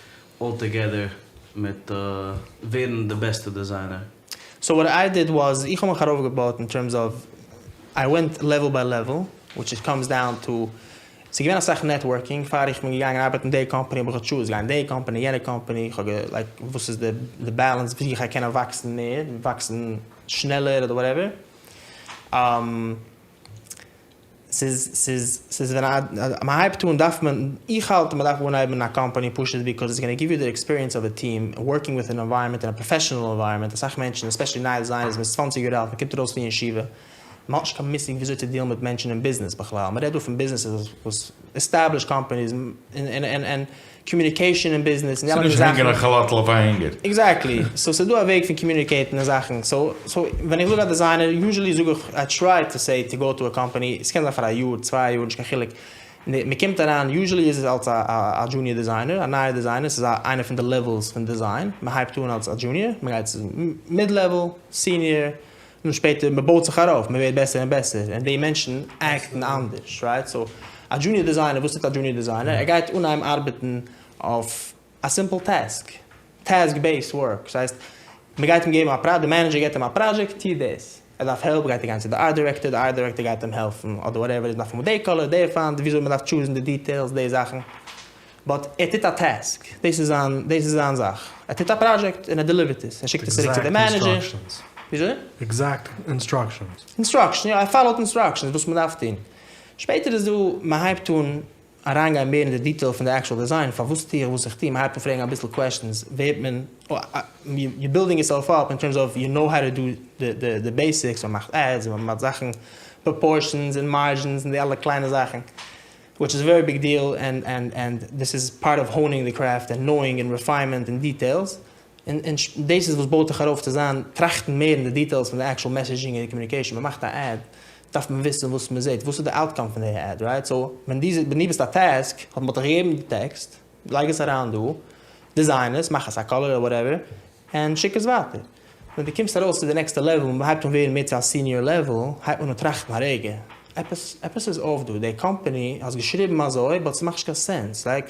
אלל טאגעדער מיט ווערן די בעסטע דיזיינער? סאו וואט איי דיד וואס, איך האב מיך ארויפגעבויט אין טערמס אוו, איי ווענט לעוועל ביי לעוועל, וויטש איט קאמס דאון טו, ס'איז געווען אסאך נעטווארקינג, פאר איך בין געגאנגען ארבעטן אין די קאמפאני האב איך געטשוזט גיין די קאמפאני יענע קאמפאני, איך האב גע לייק וואס איז די באלאנס ווי איך גיי קענען וואקסן מער, וואקסן שנעלער אדער וואטעווער. ס'איז ס'איז ס'איז ווען א מ'הייבט אן דארף מען, איך האלט מ'דארף אנהייבן אין א קאמפאני פשוט ביקאוז איטס גאנא גיוו יו די עקספיריענס אוו א טיעם, ווארקינג וויט אן ענווייראמענט אין א פראפעשענעל ענווייראמענט, אסאך מענטשן עספעשעלי נייע דיזיינערס מ'איז צוואנציג יאר אלט מ'קומט ארויס פון ישיבה מ'האט נישט קיין מושג וויאזוי צו דיעלן מיט מענטשן אין ביזנעס בכלל, מ'רעדט דא פון ביזנעסעס וואס עסטעבלישד קאמפאניס און און און קאמיוניקעישאן אין ביזנעס און די אלע ס'נישט זאכן. הענגען א כאלאטל אויף א הענגער. עקזעקטלי. סאו ס'איז דא א וועג פון קאמיוניקעיטן און זאכן. סאו סאו ווען איך זאג א דיזיינער, יוזשעלי זאג איך איי טריי טו סעי טו גאו טו א קאמפאני, ס'קען זיין פאר א יאר, צוויי יאר, נישט קיין חילוק. מ'קומט אריין, יוזשעלי איז עס אלס א א דזשוניער דיזיינער, א נייער דיזיינער, ס'איז א איינע פון די לעוועלס פון דיזיין. מ'הייבט אן אלס א דזשוניער, מ'גייט צו מיד לעוועל, סיניער, און שפעטער מען בויט זיך ארויף, מען ווערט בעסער און בעסער, און די מענטשן עקטן אנדערש, רייט? סאו א דזשוניער דיזיינער, וואס טוט א דזשוניער דיזיינער? ער גייט אנהייבן ארבעטן אויף א סימפל טעסק, טעסק בעיסד ווארק, ס'הייסט מען גייט אים געבן א פרא, די מענעדזשער געבט אים א פראדזשעקט, טו דאס, ער דארף העלפ גייט ער גיין צו די ארט דירעקטאר, די ארט דירעקטאר גייט אים העלפן, אדער וואטעווער, עס דארף האבן די קאלער, די פאנט, וויאזוי מען דארף טשוזן די דיטעילס, די זאכן, באט ער טוט א טעסק, דאס איז זיין, דאס איז זיין זאך, ער טוט א פראדזשעקט און ער דעליווערט עס, ער שיקט עס צוריק צו די מענעדזשער. וויאזוי? עקזעקט אינסטראקשענס. אינסטראקשענס, יא, ער פאלאוט אינסטראקשענס וואס מען דארף טון. שפעטער איז דא, מען הייבט אן אריינגיין מער אין די דיטעיל פון די עקשועל דיזיין, פארוואס טו איך וואס איך טו, מען הייבט אן פרעגן אביסל קוועשטענס, ווערט מען, יו בילדינג יורסעלף אפ אין טערמס אוו יו נאו האו טו דו די בעיסיקס, מען מאכט עדס, מען מאכט זאכן, פראפארשענס און מארדזשינס און די אלע קליינע זאכן. וויטש איז א ווערי ביג דיעל ענד ענד ענד דיס איז פארט אוו האונינג די קרעפט ענד נאואינג ענד רעפיינמענט און דיטעילס און און דאס איז וואס בויט דיך ארויף צו זיין טראכטן מער אין די דיטעילס פון די עקשועל מעסעדזשינג און די קאמיוניקעישאן מען מאכט א עד דארף מען וויסן וואס מען זעט וואס איז די אוטקאם פון די עד רייט סאו ווען דו ווען דו ביסט א טעסק האט מען דיך געגעבן די טעקסט לייג עס אריין דא דיזיין עס מאך עס א קאלער אדער וואטעווער און שיק עס ווייטער. ווען דו קומסט ארויס צו די נעקסטע לעוועל און מ'הייבט אן ווערן מער צו א סיניאר לעוועל, הייבט מען אן טראכטן א רגע, עפעס עפעס איז אףף דא, די קאמפאני האסט געשריבן אזוי באט ס'מאכט נישט קיין סענס, לייק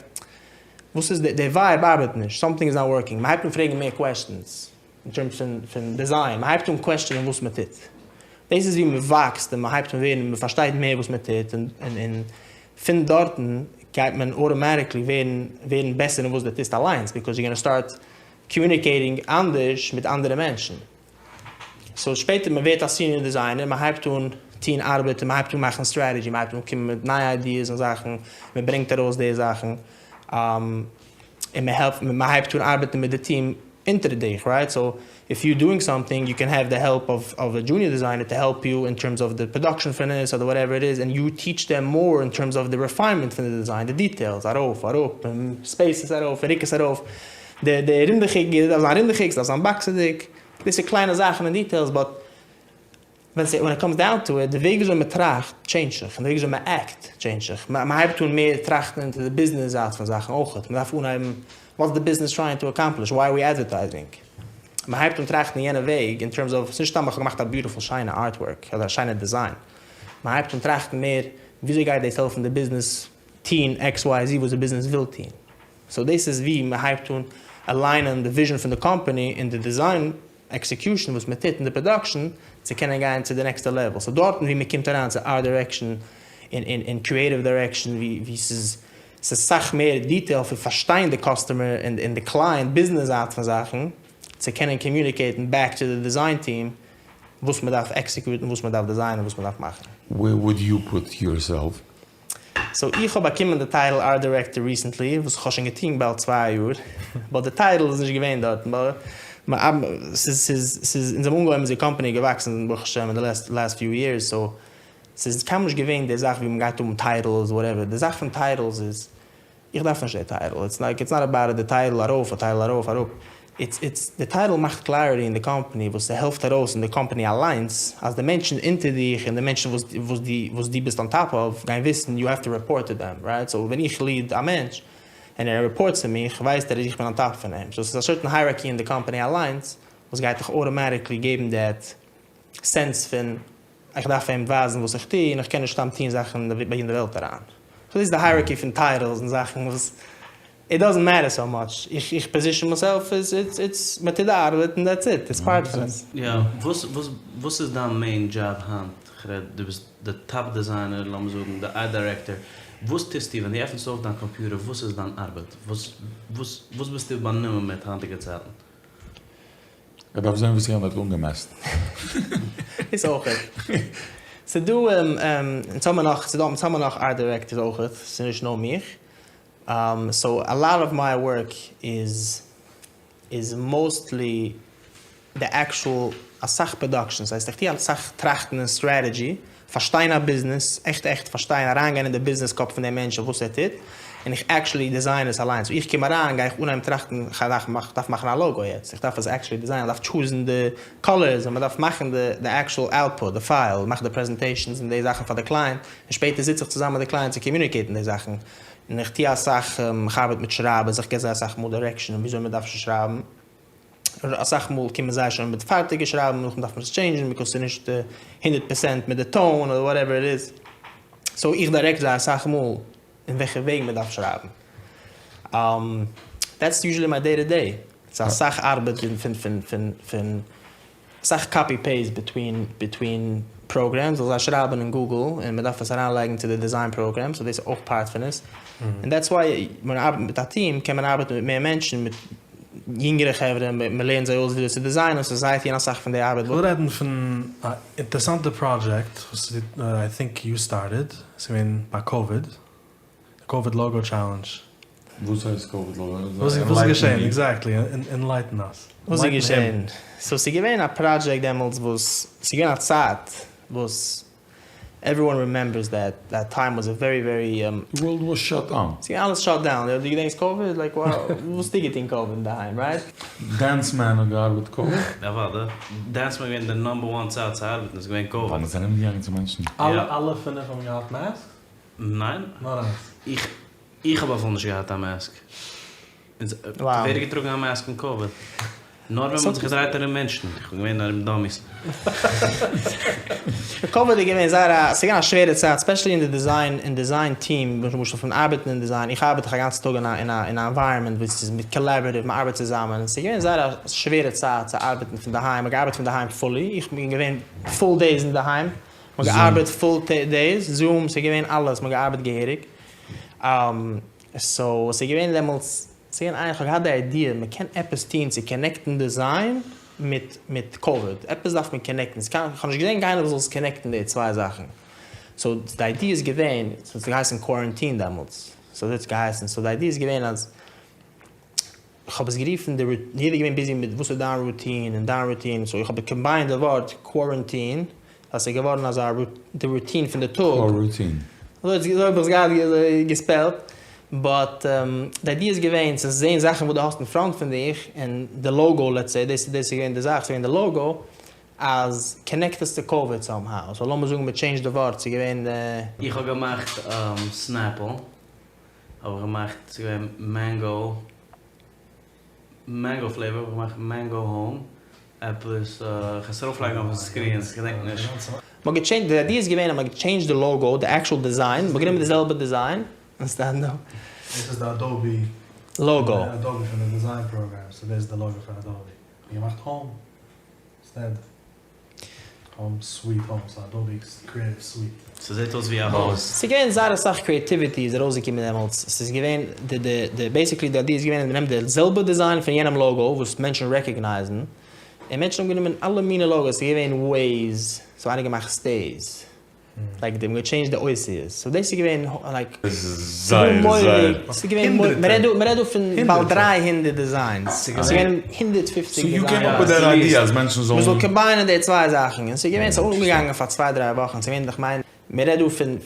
וואס איז די די ווייב ארבעט נישט, סאמטינג איז נאט ווארקינג, מ'הייבט אן פרעגן מער קוועסטשענס אין טערמס פון פון דיזיין, מ'הייבט אן קוועסטשענען וואס מ'טוט, דאס איז ווי מ'וואקסט און מ'הייבט אן ווערן מ'פארשטייט מער וואס מ'טוט און און פון דארטן גייט מען אוטאמאטיקלי ווערן ווערן בעסער אין וואס דו טוסט אליינס, ביקאוז יו גאנא סטארט. communicating אנדערש מיט אנדערע מענטשן. So שפעטער מען ווערט א senior designer, מען הייבט אן טון ארבעט און מען הייבט אן מאכן strategy, מען הייבט אן קומען מיט נייע ideas און זאכן, מען ברענגט ארויס די זאכן, און מען העלפט, מען הייבט אן ארבעטן מיט די team אונטער דיך, right? So if you're doing something, you can have the help of of a junior designer to help you in terms of the production פון עס אדער whatever it is, and you teach them more in terms of the refinement פון די design, די details, ארויף, אראפ, און spaces ארויף, און רוק עס ארויף, די די רינדעכיג דארף זיין רינדעכיג, ס'דארף זיין באקסעדיג, דאס איז קליינע זאכן און details, but ווען ס' when it comes down to it, די וועג וויאזוי מען טראכט change ט זיך, און די וועג וויאזוי מען act change ט זיך, מען הייבט אן מער טראכטן into די ביזנעס זייט פון זאכן אויכעט, מען דארף אנהייבן what's the business trying to accomplish, why are we advertising, מען הייבט אן טראכטן יענע וועג in terms of, ס'נישט סתם איך האב געמאכט א beautiful שיינע artwork אדער א שיינע design, מען הייבט אן טראכטן מער וויאזוי גייט דאס העלפן די ביזנעס טון XYZ וואס די ביזנעס וויל טון. So דאס איז ווי מען הייבט אן align ען די vision פון די קאמפאני און די design execution וואס מען טוט אין די production צו קענען גיין צו די נעקסטע level. So דארטן ווי מען קומט אריין צו art direction און creative direction ווי ס'איז ס'איז סאך מער detail פון פארשטיין די customer און די client ביזנעס זייט פון זאכן צו קענען communicate ן back צו די design team וואס מען דארף execute ן וואס מען דארף design ען וואס מען דארף מאכן. Where would you put yourself? So איך האב באקומען די title art director recently, וואס איך האב שוין געטון באלד צוויי יאר, but די title איז נישט געווען דארטן, ס'איז ס'איז ס'איז אונז האבן אנגעהויבן אונזער קאמפאני איז געוואקסן ברוך השם אין די last few years, so ס'איז קיינמאל נישט געווען די זאך ווי מ'גייט האבן titles whatever, די זאך פון titles איז איך דארף נישט די title, it's like it's not about די title ארויף א title ארויף אראפ, it's it's די title מאכט clarity אין די קאמפאני וואס ס'העלפט ארויס אין די קאמפאני אליינס אז די מענטשן אונטער דיך און די מענטשן וואס וואס די וואס די ביסט on top of גייען וויסן you have to report to them right, so ווען איך lead א מענטש און ער report צו מיך ווייסט ער אז איך בין on top פון אים, so ס'איז א certain hierarchy אין די קאמפאני אליינס וואס גייט דיך automatically געבן that sense פון איך דארף אים ווייזן וואס איך טו און איך קען נישט סתם טון זאכן ביי אין די וועלט אריין. so דאס איז די hierarchy פון titles און זאכן וואס it doesn't matter so much. איך איך position myself איז it's it's מען טוט די ארבעט און that's it, it's part פון עס. יא, וואס וואס וואס איז דיין main job היינט? כ'רעד דו ביסט די top designer, לאמיר זאגן די art director, וואס טוסטו ווען דו עפענסט אויף דיין קאמפיוטער, וואס איז דיין ארבעט? וואס וואס וואס ביסטו באנומען מיט היינטיגע צייטן? איך דארף זען וואס יענער האט אנגעמעסט. דאס אויכעט. ס'דא אונז האבן נאך, ס'דא אונז האבן נאך art directors אויכעט, ס'איז נישט נאר מיך. So a lot of my work איז איז mostly די actual אסאך production, ס'הייסט איך טוה אסאך טראכטן און strategy, פארשטיין א ביזנעס, עכט עכט פארשטיין, אריינגיין אין די ביזנעס קאפ פון דעם מענטש און וואס ער טוט, און איך actually design עס אליינס. איך קום אריין גיי איך אנהייבן טראכטן, כ'דארף דארף מאכן א logo יעצט, איך דארף עס actually design ען, איך דארף choose ן די colors, און מ'דארף מאכן די די actual output, די file, מאכן די presentations און די זאכן פאר די client, און שפעטער זיץ איך צוזאמען מיט די client צו communicate ן די זאכן, און איך טוה אסאך, איך ארבעט מיט שרייבערס, איך גיב זיי אסאך מאל direction וויאזוי מ'דארף שרייבן. אסאך מאל קומען זיי שוין מיט פארטיגע שרייבן נאכדעם דארף מען עס change ן because ס'איז נישט הונדערט פערסענט מיט די tone אדער whatever it is, so איך direct זיי אסאך מאל אין וועלכע וועג מען דארף שרייבן. That's usually my day to day. ס'איז אסאך ארבעט פון פון פון פון אסאך copy paste between between programs, זאל זיי שרייבן אין Google און מען דארף עס אריינלייגן צו די design program, so דאס איז אויך part פון עס, און that's why ווען מען ארבעט מיט א טיעם קען מען ארבעטן מיט מער מענטשן, מיט יונגערע חברה, מען לערנט זיי אויס וויאזוי צו design ען, so זיי טוען אסאך פון די ארבעט. כ'וויל רעדן פון א אינטערעסאנטע פראדזשעקט וואס I think you started, ס'איז געווען ביי COVID, די COVID logo challenge. וואס הייסט COVID logo? וואס איז געשען? Exactly, enlighten us. וואס איז געשען? So ס'איז געווען א פראדזשעקט דעמאלטס וואס, ס'איז געווען א צייט וואס everyone remembers that that time was a very very. די world was shut down. ס'איז געווען אלעס shut down, דו געדענקסט COVID? Like וואס האסטו געטון COVID אינדערהיים right? דענס מען האט געארבעט COVID? אוודאי, דענס מען איז געווען די number one צייט צו ארבעטן איז געווען COVID. ווייל מ'איז ארומגעגאנגען צו מענטשן. אלע אלע פינף האבן געהאט masks? ניין. נאר איינס. איך איך האב אפילו נישט געהאט א mask. ווער האט געטראגן א mask אין COVID? נאר ווען מ'האט זיך געדרייט ארום מענטשן, איך בין געווען ארום dummies. COVID איז געווען זייער א, ס'איז געווען א שווערע צייט, especially אין די design, אין design team, למשל פון ארבעטן אין design, איך ארבעט דאך א גאנצן טאג אין א אין א אין א environment וואו ס'איז מיט collaborative, מ'ארבעט צוזאמען, ס'איז געווען זייער א שווערע צייט צו ארבעטן פון דערהיים, מ'האט געארבעט פון דערהיים fully, איך בין געווען full days אינדערהיים, מ'האט געארבעט full days, Zoom, ס'איז געווען אלעס, מ'האט געארבעט געהעריג. So ס'איז געווען דעמאלטס. ס'איז געווען איין, כ'האב געהאט די idea מ'קען עפעס טון צו connect ן design מיט מיט קאוויד, עפעס דארף מען connect ן, ס'קען, כ'האב נישט געזען קיינער וואס זאל עס connect ן די צוויי זאכן, so די idea איז געווען, ס'האט געהייסן quarantine דעמאלטס, סאו אזוי האט עס געהייסן, so די idea איז געווען אז כ'האב עס גערופן די routine, יעדער איז געווען busy מיט וואס איז דיין routine און דיין routine, so איך האב combined די ווארט quarantine אז ס'איז געווארן אזא די routine פון די טאג. Quarantine. אזוי האב איך עס געהאט גע spell ט, but די idea איז געווען צו זען זאכן וואס דו האסט אין front פון דיך, און די logo let's say, דאס איז געווען די זאך, ס'איז געווען די logo, אז connect עס צו קאוויד somehow, so לאמיר זאגן מ'טשעינדזשט די ווארט, ס'איז געווען. איך האב געמאכט Snapple, האב איך געמאכט, ס'איז געווען mango, mango flavor, האב איך געמאכט mango home, עפעס, כ'על עס ארויפלייגן אויפן screen, כ'געדענק נישט. מ'האט געטשעינדזשט, די idea איז געווען אז מ'האט געטשעינדזשט די logo, די actual design, מ'האט גענומען די זעלבע design, און stand up. דאס איז די Adobe logo. Adobe פון די design program, so דאס איז די logo פון Adobe. מ'האט געמאכט home instead. Home sweet home, ס'איז Adobe Creative Suite. ס'זעט אויס ווי א הויז. ס'איז געווען זייער אסאך creativity איז ארויסגעקומען דעמאלטס, ס'איז געווען די די די basically די idea איז געווען אז מ'נעמט די זעלבע design פון יענעם logo וואס מענטשן recognize ן, און מענטשן האבן גענומען אלע מינע logos, ס'איז געווען Waze, ס'האט איינער געמאכט Stays. like די האבן געטשעינדזשט די אותיות, so דאס איז געווען like זייער זייער. ס'איז געווען מ'רעדט דא מ'רעדט דא פון באלד 300 designs, ס'איז געווען 150 so you came up with that idea אז מענטשן זאלן. מ'זאל combine ען די צוויי זאכן, און ס'איז געווען ס'איז אנגעגאנגען פאר צוויי דריי וואכן, ס'איז געווען כ'מיין מ'רעדט דא פון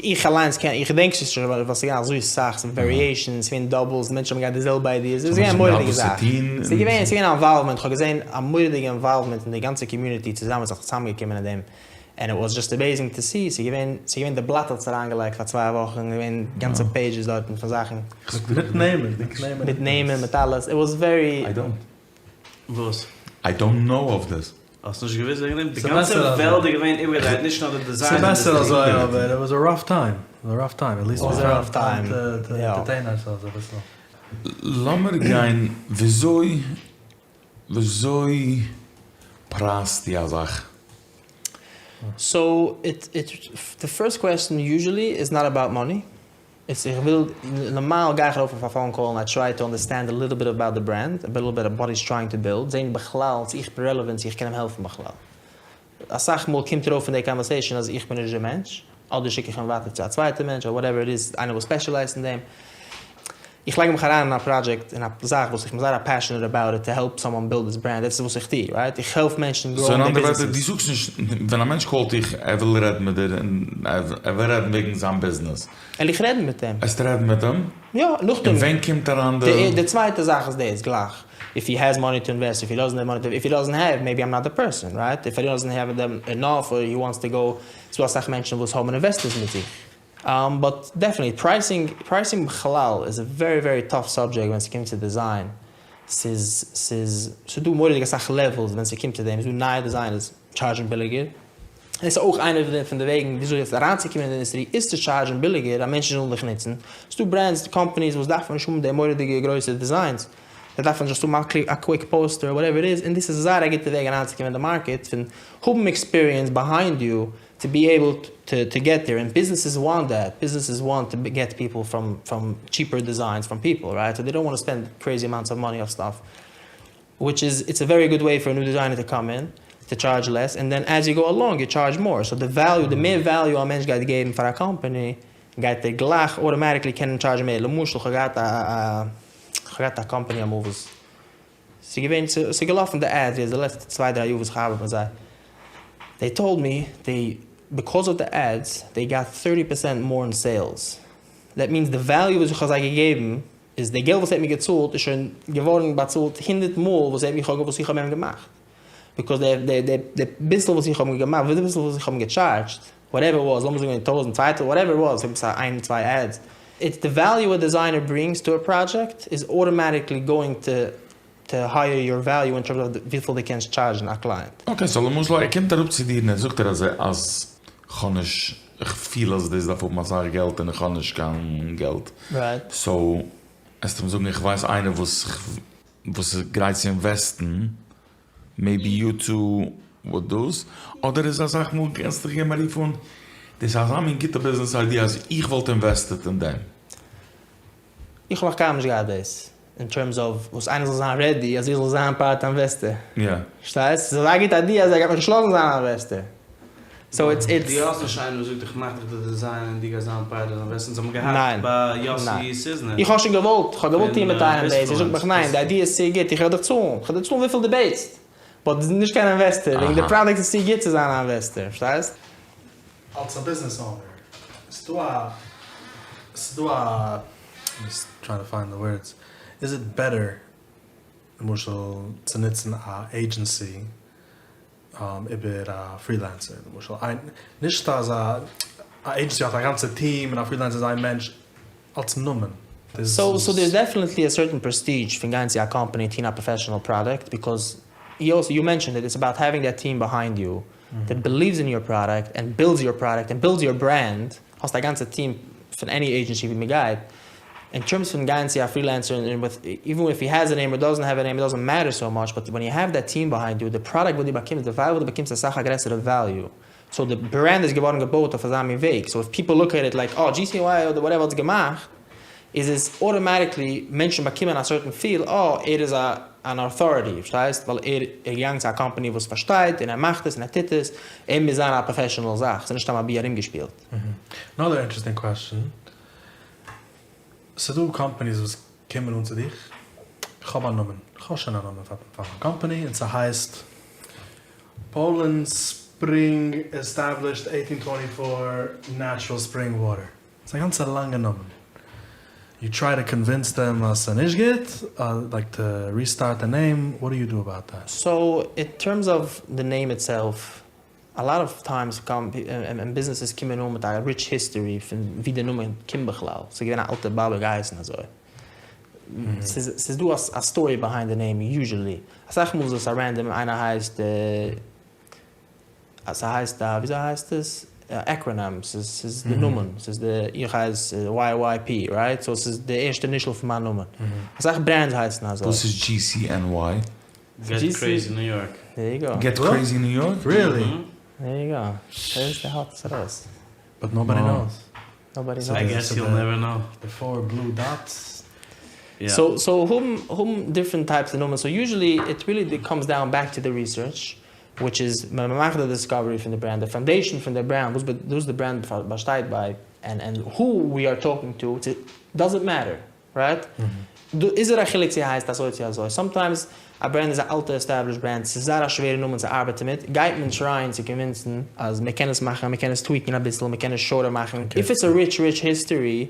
איך אליינס קען איך געדענק עס נישט ווייל ס'איז געווען אזוי סאך, ס'איז variations, ס'איז געווען doubles, מענטשן האבן געהאט די זעלבע ideas, ס'איז געווען א מורא'דיגע זאך, ס'איז געווען ס'איז געווען א involvement, כ'האב געזען א מורא'דיגע involvement אין די גאנצע community צוזאמען זיך צוזאמגעקומען אין דעם. and it was just amazing to see, ס'איז געווען, ס'איז געווען די בלאט האט עס אריינגעלייגט פאר צוויי וואכן, געווען גאנצע pages דארטן פון זאכן. מיט נעמען, מיט נעמען. מיט נעמען, מיט אלעס, it was very. I don't. וואס? I don't know of this. האסט נישט געוואוסט וועגן דעם? די גאנצע וועלט איז געווען איבערגעדרייט, נישט נאר די design ס'איז בעסער אזוי אבער, it was a rough time, it was a rough time, at least was a rough time, to entertain ourselves אביסל. לאמיר גיין וויאזוי וויאזוי פרייזטו א זאך? so it it the first question usually is not about money, it's איך וויל נארמאל גיי איך ארויף אויף א phone call און I try to understand a little bit about the brand, a little bit what he's trying to build, זעהן בכלל צו איך בין relevant צו איך קען אים העלפן בכלל. אסאך מאל קומט ארויף אין די conversation אז איך בין נישט דער מענטש, אדער שיק איך אים ווייטער צו א צווייטע מענטש אדער whatever it is, איינער וואס specialize ט אין דעם. איך לייג מיך אריין אין א project, אין א זאך וואס איך בין זייער א passionate about it to help someone build his brand, דאס איז וואס איך טו, right? איך העלף מענטשן so אין grow ען אנדערע their ווערטער, דו businesses. זאגסט נישט, ווען א מענטש call ט דיך, ער וויל רעדן מיט דיר, און ער וויל רעדן וועגן זיין ביזנעס. וועל איך רעדן מיט אים. וועסטו רעדן מיט אים? יא, נאכדעם. און ווען קומט אריין די. די צווייטע זאך איז דאס גלייך, if he has money to invest, if he doesn't have money to, if he doesn't have, maybe I'm not the person, right? If he doesn't have them enough or he wants to go, ס'דא אסאך מענטשן וואס האבן investors מיט זיך. But definitely, pricing, pricing בכלל איז א very very tough subject ווען ס'קומט צו design. ס'איז, ס'איז, ס'דא מורא'דיג אסאך levels ווען ס'קומט צו דעם. ס'דא נייע designers charge ן ביליגער. דאס איז אויך איינע פון די וועגן וויאזוי יעצט אריינצוקומען אין די אינדוסטרי איז צו charge ן ביליגער אז מענטשן זאלן דיך נוצן. ס'דא brands, companies וואס דארפן נישט האבן די מורא'דיגע גרויסע designs. זיי דארפן just האבן א quick poster whatever it is, און דאס איז זייער א גוטע וועג אריינצוקומען אין די market פון האבן experience behind you to be able to get there, און businesses want that, businesses want to get people from from cheaper designs from people right, so they don't want to spend crazy amounts of money אויף stuff, which is it's a very good way for a new designer to come in, to charge less, and then as you go along you charge more, so די value, די מער value א מענטש גייט געבן פאר א קאמפאני, גייט ער גלייך automatically קענען charge ן מער, למשל כ'האב געהאט א א כ'האב געהאט א קאמפאני אמאל וואס ס'איז געווען ס'איז געלאפן די ads יעצט די לעצטע צוויי דריי יאר וואס איך ארבעט מיט זיי, they told me they because of the ads they got thirty percent more in sales, that means די value וואס איך האב זיי געגעבן איז די געלט וואס ער האט מיר געצאלט איז שוין געווארן באצאלט הונדערט מאל וואס ער האט מיך וואס איך האב אים געמאכט, because די די די די ביסל וואס איך האב אים געמאכט די ביסל וואס איך האב אים געטשארדזשט whatever was לאמיר זאגן טויזנט צוויי טויזנט whatever was עפעס א איין צוויי ads it's the value a designer brings to a project is automatically going to to higher your value in terms of וויפיל דו קענסט charge ן א client. Okay so למשל ער קומט אראפ צו דיר און ער זאגט דיר אז אז כ'האב נישט איך פיל אז דאס דארף האבן אסאך געלט און איך האב נישט קיין געלט so וועסטו אים זאגן איך ווייס איינער וואס וואס איז גרייט צו invest ן maybe you too וואט דאס אדער איז אסאך מאל קענסט דיך געבן א רוף אן דאס איז אזא מין גוטע business idea אז איך וואלט invested אין דעם. איך האב נאך קיינמאל נישט געהאט דאס. אין טערמס אוו וואס איינער זאל זיין רעדי אז איך זאל זיין פארט אינוועסטער. יא. פארשטייסט? ס'איז אזא גוטע איידיע אז ער גייט מיך נישט לאזן זיין א אינוועסטער. סאו איטס איטס. דו האסט נישט איינער וואס זאגט איך מאך דיך די דיזיין און דו גייסט זיין פארט אינוועסטער? אונז האבן געהאט ניין. ביי יאסי ניין. סיזנער איך האב שוין געוואלט, איך האב געוואלט פון טון מיט איינעם דאס, ער זאגט מיך ניין, ביזפלוענס. די איידיע איז צו גוט, איך וועל דיך צאלן, איך וועל דיר צאלן וויפיל דו בעטסט, באט נישט קיין אינוועסטער, וועגן די אהא. פראדוקט איז צו גוט צו זיין א אינוועסטער, פארשטייסט? אלס א ביזנעס אונער, ס'דא א, ס'דא א, I'm just trying to find the words, איז איט בעטער למשל צו נוצן א עידזשענסי איבער א פרילענסער למשל, נישט אז א עידזשענסי האט א גאנצע טיעם און א פרילענסער איז איין מענטש, אלס נאמען. סאו סאו דערס דעפענעטלי א סערטען פרעסטידזש פון גיין צו א קאמפאני און טון א פראפעשענעל פראדוקט ביקאוז יו אלסא יו מענטשענד איט איטס אבאוט העווינג דעט טיעם ביהיינד יו דעט בעליווס אין יור פראדוקט ענד בילדס יור פראדוקט ענד בילדס יור ברענד האסט א גאנצע טיעם פון עני עידזשענסי ווי מ'גייט אין טערמס פון גיין צו א פרילענסער און וויט איווען איף הי העז א נעים אר דאזענט העוו א נעים איט דאזענט מעטער סאו מאטש באט ווען יו העוו דעט טיעם ביהיינד יו די פראדוקט וואס דו באקומסט די וועליו וואס דו באקומסט איז אסאך א גרעסערע וועליו סאו די ברענד איז געווארן געבויט אויף אזא מין וועג, סאו איף פיפל לוק עט איט לייק אה GCY אדער וואטעווער האט עס געמאכט, איז עס אוטאמאטיקלי מענטשן באקומען א סערטען פיל אה ער איז א אן אוטאריטי, פארשטייסט? ווייל ער איז געגאנגען צו א קאמפאני וואס פארשטייט און ער מאכט עס און ער טוט עס, ער מוז זיין א פראפעשענעל זאך, ס'איז נישט סתם אבי ארומגעשפילט. אנאדער אינטערעסטינג קוועסטשען, ס'דא קאמפאניס וואס קומען אן צו דיך, איך האב א נאמען, איך האב שוין א נאמען פאר מיין קאמפאני און ס'הייסט Poland Spring Established eighteen twenty four Natural Spring Water, ס'איז א גאנצע לאנגע נאמען, יו טריי טו קאנווינס דעם אז ס'איז נישט גוט, לייק טו ריסטארט די נעים, וואט דו יו דו אבאוט דעט? סאו אין טערמס אוו די נעים איטסעלף, א לאט אוו טיימס און ביזנעסעס קומען אן מיט א ריטש היסטארי פון ווי די נאמען קומט בכלל, ס'איז געווען א אלטע באבע געהייסן אזוי, ס'איז דא א סטארי ביהיינד די נעים יוזשעלי, אסאך מאל איז עס א רענדאם איינער הייסט ס'הייסט א וויאזוי הייסט עס? עקראנאם, ס'איז די נאמען, ס'איז די איך הייס YYP רייט? סאו ס'איז די ערשטע אינישעל פון מיין נאמען, אסאך ברענדס הייסן אזוי. וואס איז GCNY? געט קרעיזי ניו יארק. דער יו גאו. געט קרעיזי ניו יארק? ריעלי? דער יו גאו. דער איז האט עס ארויס. באט נאובאדי נאוס. נאובאדי נאוס. איי געס יו וויל נעווער נאו. די פאר בלו דאטס. סאו סאו האבן האבן דיפרענט טייפס פון נאמען סאו יוזשעלי איט ריעלי קאמס דאון בעק טו די ריסערטש וויטש איז ווען מען מאכט די דיסקאווערי פון די ברענד די פאנדעישאן פון די ברענד וואס וואס די ברענד באשטייט ביי ענד ענד הו ווי אר טאלקינג טו דאזענט מעטער רייט? דא איז ער א חילוק צו הייסט אזוי צו אזוי, סאמטיימס א ברענד איז א אלטע עסטעבלישט ברענד, ס'איז זייער א שווערע נאמען צו ארבעטן מיט, גייט מען טרייען צו קאנווינסן אז מען קען עס מאכן, מען קען עס טוויקן אביסל, מען קען עס שארטער מאכן, איף איטס א ריטש ריטש היסטארי,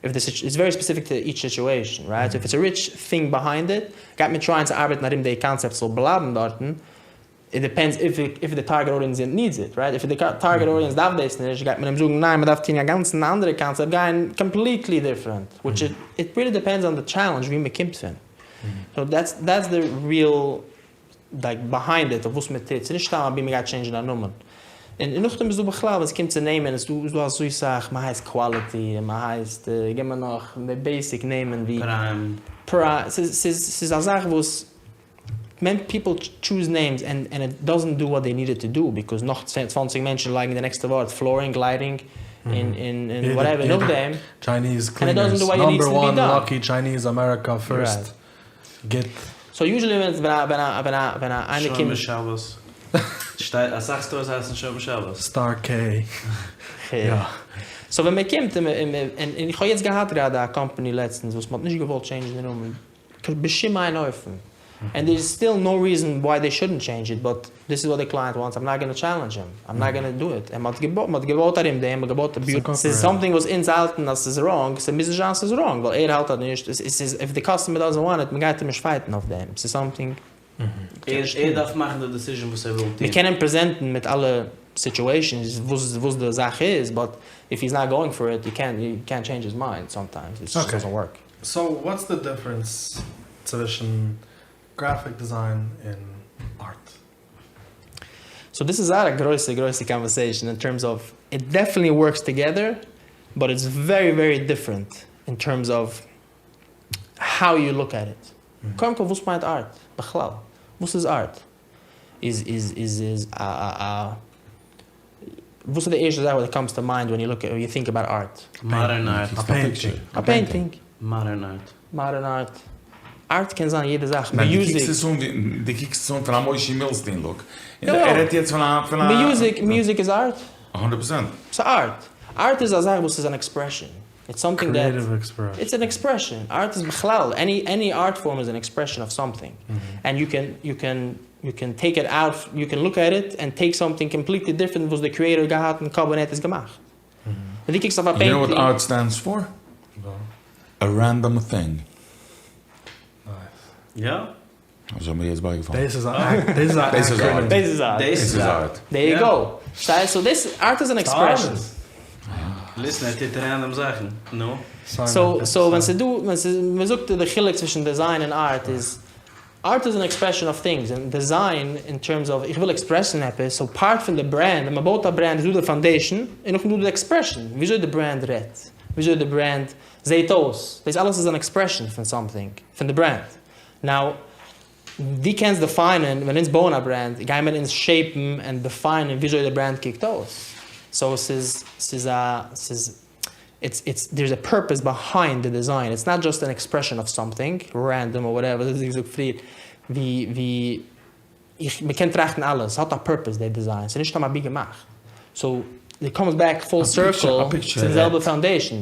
איף די איטס ווערי ספעסיפיק טו איטש סיטועשן, רייט? סאו איף איטס א ריטש טינג ביהיינד איט, גייט מען טרייען צו ארבעטן ארום די קאנצעפט ס'זאל בלייבן דארטן, איט דיפענדס איף די טארגעט אודיענס נידס איט, רייט? איף די טארגעט אודיענס דארף דאס נישט גייט מען אים זאגן ניין מען דארף טון א גאנצן אנדערע קאנצעפט גיין קאמפליטלי דיפרענט, וויטש איט איט ריעלי דיפענדס אן די טשעלענדזש ווי מען קומט פון. סאו דעטס דעטס די ריעל לייק ביהיינד איט אויף וואס מען טוט, ס'איז נישט סתם אבי מען גייט טשעינדזשן א נאמען. און נאכדעם איז דא בכלל ווען ס'קומט צו נעמען איז דא איז דא אזוי סאך, מען הייסט קוואליטי און מען הייסט גיב מיר נאך די בעיסיק נעמען ווי פריים. פריים, ס'איז ס'איז ס'איז א זאך וואס ווען פיפל טשוז נעימס ענד ענד איט דאזענט דו וואט דעי נידעד טו דו ביקאוז נאך צוואנציג מענטשן לייגן די נעקסטע ווארט פלארינג לייטינג און און וואטעווער נאכדעם טשייניז קלינערס נאמבער וואן לאקי טשייניז אמעריקא פירסט גוט. סאו יוזשעלי ווען ווען א ווען א ווען א איינער שומר קומט. שבת. שטייט אסאך סטארס הייסן שומר שבת. סטאר קעי. יא. סאו ווען מען קומט און און און איך האב יעצט געהאט גראדע א קאמפאני לעצטענס וואס מען האט נישט געוואלט טשעינדזשן די נאמען בשום אין אופן, ענד דער איז סטיל נאו ריזען וויי דעי שודנט טשעינדזש איט, באט דיס איז וואט די קלייענט וואנטס, איים נאט גאנא טשעלענדזש הים, איים נאט גאנא דו איט, און מ'האט געבויט, מ'האט געבויט ארום דעם, מ'האט געבויט א ביוט, ס'איז סאמטינג וואס אונז האלטן אז ס'איז ראנג, ס'מוז נישט זיין ס'איז ראנג, ווייל ער האלט אז נישט, ס'איז איף די קאסטומער דאזענט וואנט איט, מ'גייט אים נישט פייטן אויף דעם, ס'איז סאמטינג. ער דארף מאכן די דעסיזשען וואס ער וויל טון. מ'קען אים פרעזענטן מיט אלע סיטועשאנס וואס די זאך איז, באט איף היז נאט גאוינג פאר איט, יו קענט יו קענט טשעינדזש היז מיינד סאמטיימס, איט דזשאסט דאזענט ווארק. סאו וואטס די דיפרענס צווישן גרעפיק דיזיין און ארט? סאו דאס איז זייער א גרויסע גרויסע קאנווערסעישאן אין טערמס אוו איט דעפענטלי ווארקס טאגעדער באט איטס ווערי ווערי דיפרענט אין טערמס אוו האו יו לוק עט איט. קודם כל וואס מיינט ארט בכלל? וואס איז ארט? איז איז איז איז א א א וואס איז די ערשטע זאך וואס קאמס טו מיינד ווען יו לוק יו טינק אבאוט ארט? מאדערן ארט. א פעינטינג. א פעינטינג. מאדערן ארט. מאדערן ארט. Art קען זיין יעדע זאך, ניין, דו מיוזיק. קוקסט עס אן ווי, דו קוקסט עס אן פון א מושי מילסטין לוק. יא. ער רעדט יעצט פון א, פון א. מיוזיק, מיוזיק איז ארט? הונדערט פראצענט. ס'איז ארט. ארט איז א זאך וואס איז אן עקספרעשאן. איטס סאמטינג דעט. קריעטיוו עקספרעשאן. איטס אן עקספרעשאן. ארט איז בכלל, עני עני ארט פארם איז אן עקספרעשאן אוו סאמטינג. ענד יו קען יו קען יו קען טעיק איט אוט, יו קען לוק עט איט ענד טעיק סאמטינג קאמפליטלי דיפרענט וואס די קריעטאר האט געהאט אין קאפ ווען ער האט עס געמאכט. ווען דו קוקסט אויף א יו נאו וואט פעינטינג. ארט סטענדס פאר? א רענדאם טינג. יא. אזוי מיר יעצט בייגעפאלן. דאס איז א דאס איז א דאס איז ארט. דאס איז ארט. דאס איז ארט. דער יו גאו. פארשטייסט? סאו דאס ארט איז אן עקספרעשאן. ליסן ער טוט רענדאם זאכן. נו. סאו סאו ווען ס'איז דא ווען ס'איז מ'זאגט די חילוק צווישן דעזיין און ארט איז ארט איז אן עקספרעשאן אוו טינגס און דעזיין אין טערמס אוו איך וויל עקספרעסן עפעס סאו פארט פון די ברענד ווען מ'בויט א ברענד איז דא די פאנדעישאן און נאכדעם איז דא די עקספרעשאן וויאזוי די ברענד רעדט וויאזוי די ברענד זעהט אויס דאס אלעס איז אן עקספרעשאן פון סאמטינג פון די ברענד נאו דו קענסט דעפיינען ווען אונז בויען א ברענד גייען מיר אונז שעיפן און דעפיינען וויאזוי די ברענד קוקט אויס סאו ס'איז ס'איז א ס'איז איטס איטס דערס א פורפעס ביהיינד די דיזיין איטס נאט דזשאסט ען עקספרעשאן אוו סאמטינג רענדאם אר וואטעווער ווי געזאגט פריער ווי ווי איך מ'קען טראכטן אלעס ס'האט א פורפעס די דיזיין ס'איז נישט סתם אבי געמאכט סאו איט קאמס בעק פול סירקל צו די זעלבע פאונדעישאן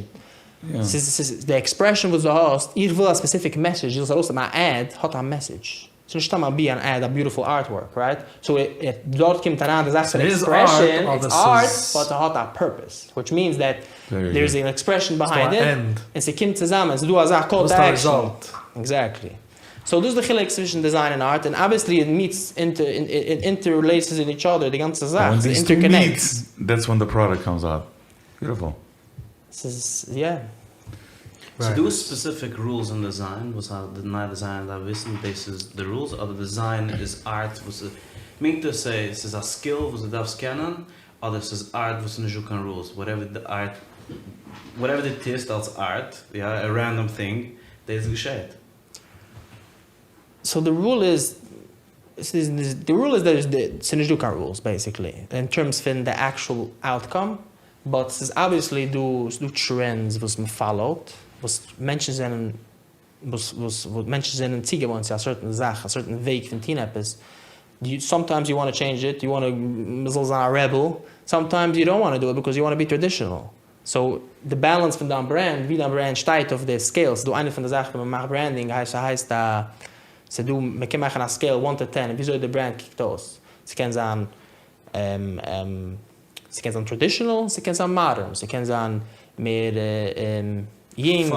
ס'איז ס'איז די עקספרעשאן וואס דו האסט איך וויל א ספעסיפיק מעסעדזש דו זאלסט ארויס א עד האט א מעסעדזש. ס'איז נישט סתם אבי אן עד, א ביוטיפול ארטווארק, רייט? סאו דארט קומט אריין די זאך פון עקספרעשאן, איטס ארט באט ס'האט א פורפעס, וויטש מיענס דעט דער איז ען עקספרעשאן ביהיינד איט, און ס'קומט צוזאמען, ס'איז דא אזא קאל טו עקשאן. עקזעקטלי. סאו דאס איז די חילוק צווישן דיזיין און ארט, און אבוויעסלי איט מיטס איט אינטערלעיסעס אין איטש אדער, די גאנצע זאך, ס'אינטערקאנעקטס. דעטס ווען די פראדוקט קאמס אוט. ביוטיפול. ס'איז יא. ס'דא ספעסיפיק רולס אין דעזיין וואס א נייע דעזיינער דארף וויסן דאס איז די רולס אדער דעזיין איז ארט וואס איז מינט טו סעי ס'איז א סקיל וואס דו דארפסט קענען אדער ס'איז ארט וואס איז נישטא קיין רולס וואטעווער די ארט וואטעווער דו טוסט אלס ארט יא א רענדאם טינג דאס געשעט. סאו די רול איז די רול איז ס'איז נישטא קיין רולס בעיסיקלי אין טערמס פון די עקשועל אוטקאם באט ס'איז אבוויעסלי דא ס'דא טרענדס וואס מ'פאלאוט, וואס מענטשן זענען וואס וואס מענטשן זענען צוגעוואוינט צו א סערטען זאך, א סערטען וועג פון טון עפעס, סאמטיימס יו וואנט טו טשעינדזש איט, יו וואנט מ'זאל זיין א רעבעל, סאמטיימס יו דאנט וואנט טו דו איט ביקאוז יו וואנט טו בי טראדישענעל, סאו די באלאנס פון דיין ברענד, ווי דיין ברענד שטייט אויף די סקעיל, ס'איז דא איינע פון די זאכן ווען מ'מאכט ברענדינג הייסט ס'הייסט א ס'איז דא מ'קען מאכן א סקעיל וואן טו טען וויאזוי די ברענד קוקט אויס, ס'קען זיין. ס'קען זיין טראדישענעל, ס'קען זיין מאדערן, ס'קען זיין מער יונג,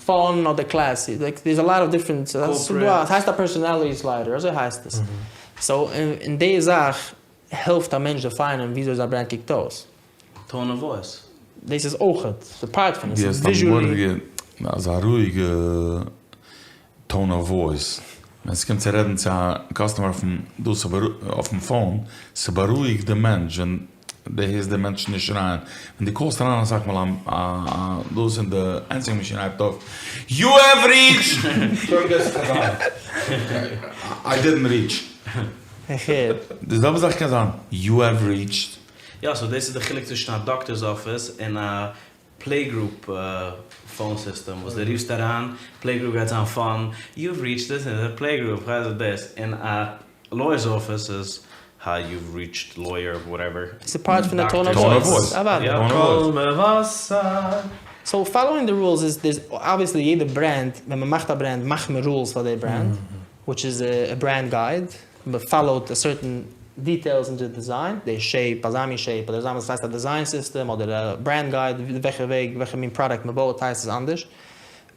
פאן אדער קלעסי, לייק דערס א לאט אוו דיפרענט, ס'הייסט א פערסאנעליטי סליידער, אזוי הייסט עס. סאו אין די זאך העלפט א מענטש דעפיינען וויאזוי זיין ברענד קוקט אויס. טאון אוו וואויס. דאס איז אויכעט, ס'איז פארט פון עס, דו ס'איז האסט א וויזשועלי. מורא'דיגע אזא רואיגע טאון אוו וואויס, ווען ס'קומט צו רעדן צו א קאסטומער אויפן דאס אויפן פאון, ס'בארואיגט די מענטש ווען דו הערסט די מענטש נישט שרייען, ווען דו קאלסט אריין אסאך מאל א דאס און די ענסערינג מאשין הייבט אויף, יו העוו ריעטשד! איי דידנט ריעטש. איך הער. די זעלבע זאך קען זיין, יו העוו ריעטשד. יא, סאו דאס איז די חילוק צווישן א דאקטער'ס אפיס און א פלעי גרופ פאון סיסטעם וואס די רופסט אריין, פלעי גרופ גייט זיין פאן, יו האוו ריעטשד דיס און פלעי גרופ כ'ווייס וואס דאס, און א לויערס אפיס איז היי יו האוו ריעטשד לויער וואטעווער. ס'איז פארט פון די טאון אוו וואויס. אוודאי. קול מבשר. סאו פאלאואינג די רולס איז דערס אבוויעסלי יעדע ברענד ווען מ'מאכט א ברענד מאכט מען רולס פאר די ברענד וויטש איז א ברענד גייד. מען פאלאוט א סערטען דיטעילס אין די דיזיין, די שעיפ, אזא מין שעיפ, אדער אזא מין, ס'הייסט א דיזיין סיסטעם אדער א ברענד גייד, וועלכע וועג, וועלכע מין פראדאקט מען בויט הייסט עס אנדערש,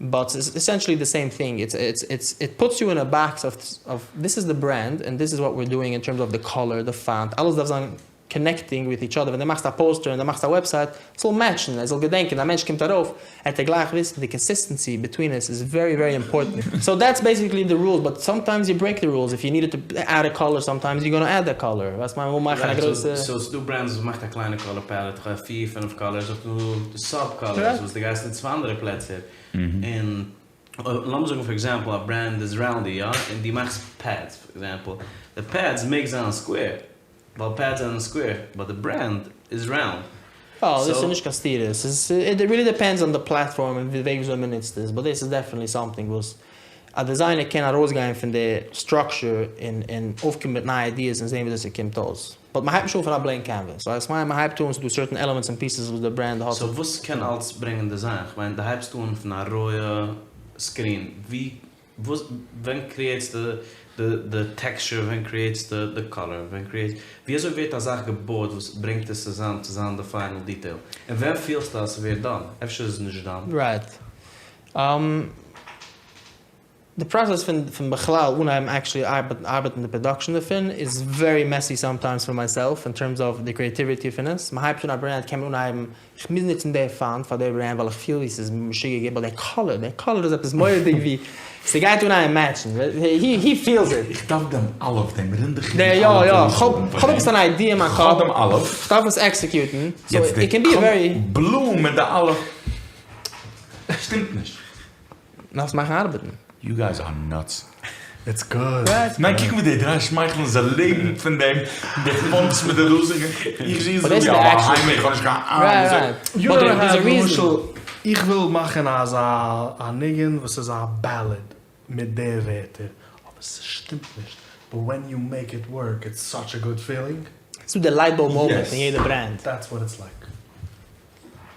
באט ס'איז עסענטשעלי די סעים טינג, איטס איטס איטס איט פוטס יו אין א באקס אוו דיס איז די ברענד און דיס איז וואט וויר דואינג אין טערמס אוו די קאלער, די פאנט, אלעס דארף זיין קאנעקטינג וויט איטש אדער, ווען דו מאכסט א פאוסטער און דו מאכסט א וועבסייט, ס'זאל מעטשן, ער זאל געדענקען, א מענטש קומט ארויף, עט ער גלייך וויסן, די קאנסיסטענסי ביטווין עס איז ווערי ווערי אימפארטענט, סאו דעטס בעיסיקלי די רולס, באט סאמטיימס יו ברעיק די רולס, איף יו נידעד טו עד א קאלער סאמטיימס יו גאנא עד א קאלער, ווייסט מיין מ'וויל מאכן א גרויסע. סאו ס'דא ברענדס וואס מאכט א קליינע קאלער פעלעט, כ'ווייס פיר פינף קאלערס, און ס'דא סאב קאלערס וואס דו גייסט אין צוויי אנדערע פלעצער, און לאמיר זאגן פאר עקזעמפל א ברענד איז ראונדי יא, און דו מאכסט פעדס פאר עקזעמפל, די פעדס מעג זיין סקווער, ווייל פעדס זענען סקווער, באט די ברענד איז ראונד. אה, דאס איז נישט קיין סתירה, ס'איז, איט ריעלי דיפענדס אן די פלאטפארם און די וועג וויאזוי מ'נוצט עס, באט דאס איז דעפענעטלי סאמטינג וואס. א designer קען ארויסגיין פון די structure און און אויפקומען מיט נייע ideas און זען וויאזוי ס'קומט אויס. But מ'הייבט נישט אן פון א blank canvas. So איך מיין מ'הייבט אן, ס'דא certain elements און pieces וואס די brand האט. So וואס קען אלץ ברענגען design? כ'מיין דו הייבסט אן פון א רויע screen, ווי וואס ווען create סטו די די texture, ווען create סטו די color, ווען create ווי אזוי ווערט א זאך געבויט וואס ברענגט עס צוזאם צו זיין די final detail, און ווען פילסטו אז ס'ווערט done? אפשר איז עס נישט done. Right. די process פון פון בכלל אנהייבן actually ארבעטן ארבעטן די production דערפון איז very messy sometimes for myself in terms of די creativity פון עס, מ'הייבט אן א brand קען מען אנהייבן איך מוז נוצן די font פאר די brand ווייל איך פיל ווי ס'איז משוגע גוט but די color די color איז עפעס מורא'דיג ווי ס'גייט אנהייבן match ן he feels it. איך דארף דעם אלף דעם רינדעכיגן אלף יא יא כ'האב עפעס אן idea אין מיין קאפ כ'האב דעם אלף. כ'דארף עס execute ן so it can be a very. Blue מיט די אלף שטימט נישט. דארפסט מאכן ארבעטן. You guys are nuts. It's good. ניין קוק ווי די דריי שמייכלען זיי לעבן פון דעם, די fonts מיט די דאזיגע, איך זיץ דא ווי א בהמה איך האב נישט קיין אהנונג וואס זיי. למשל איך וויל מאכן אזא א ניגון וואס איז א ballad מיט די ווערטער אבער ס'שטימט נישט but when you make it work it's such a good feeling. ס'דא די light bulb moment אין יעדע brand. That's what it's like.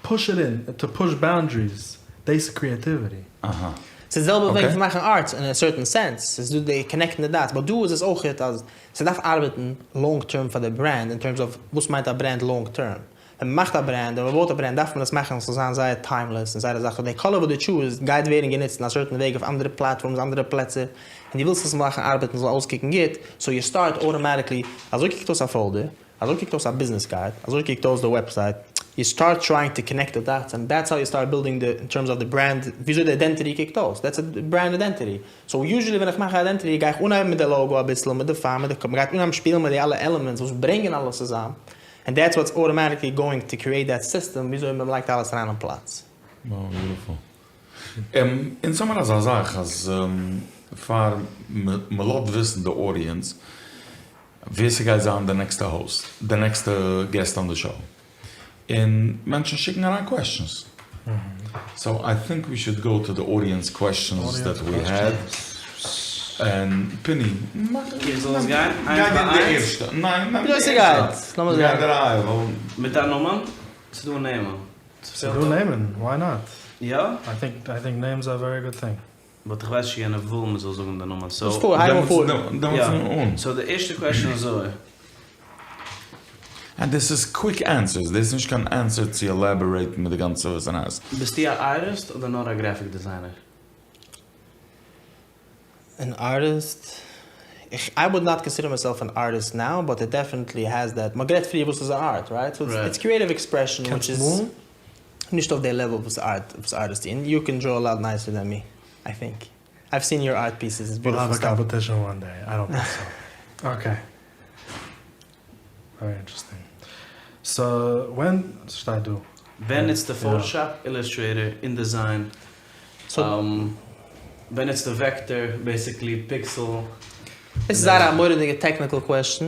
Push it in, to push boundaries, דאס איז creativity. אהא. ס'איז די זעלבע וועג פון מאכן art אין א certain sense, ס'איז דא די connect ן די dots, but דא איז עס אויכעט אז ס'דארף ארבעטן long term פאר די brand in terms of וואס מיינט א brand long term. ווען מ'מאכט א brand און מ'בויט א brand דארף מען עס מאכן ס'זאל זיין זייער timeless און זייער א זאך, די color וואס דו choose סט גייט ווערן גענוצט אין א certain וועג אויף אנדערע platforms אנדערע פלעצער, און דו ווילסט עס מאכן ארבעטן ס'זאל אויסקוקן גוט, so you start automatically, אזוי קוקט אויס א folder. אזוי קוקט אויס א business card, אזוי קוקט אויס די website, you start trying to connect the dots and that's how you start building the in terms of the brand, וויאזוי די identity קוקט אויס, that's א brand identity, so usually ווען איך מאך א identity גיי איך אנהייבן מיט די logo אביסל, מיט די פארם, מיט די, מ'גייט אנהייבן שפילן מיט די אלע elements וואס ברענגען אלעס צוזאם, and that's what's automatically going to create that system וויאזוי מ'לייגט אלעס אריין אין פלאץ. Wow beautiful. אונז האמיר אזא זאך אז פאר מ'לאזט וויסן די audience ווער ס'גייט זיין די נעקסטע host, די נעקסטע guest on די show, און מענטשן שיקן אריין questions, so I think we should go to the audience questions that we had, און פיני, מאך, איך זאל עס גיין איינס ביי איינס? ניין, נעם די ערשטע, לאמיר זען. גיי די רייע, ווייל. מיט א נאמען? ס'דא נעמען. ס'דא נעמען, why not? יא? I think names are a very good thing. But איך ווייס נישט יענער וויל מען זאל זאגן די נאמען so. פאר, הייב אן פאר. דעמאלטס אן. So די ערשטע question איז אזוי. And דאס איז quick answers, דאס איז נישט קיין answer צו elaborate ן מיט די גאנצע וואס און אז. ביסטו א ארטיסט אדער נאר א graphic designer? אן ארטיסט? איך I would not consider myself an artist now but it definitely has that, מ'האט גערעדט פריער וואס איז א art right? So it's creative expression which איז נישט אויף די level וואס art וואס artists טוען, you can draw a lot nicer than me I think, I've seen your art pieces it's beautiful We'll stuff. have a competition one day, I don't think so. Okay. Very interesting. So ווען שטייט דא? ווען נוצטו Photoshop, Illustrator, InDesign, ווען נוצטו vector, basically pixel. דאס איז זייער א מורא'דיגע technical question,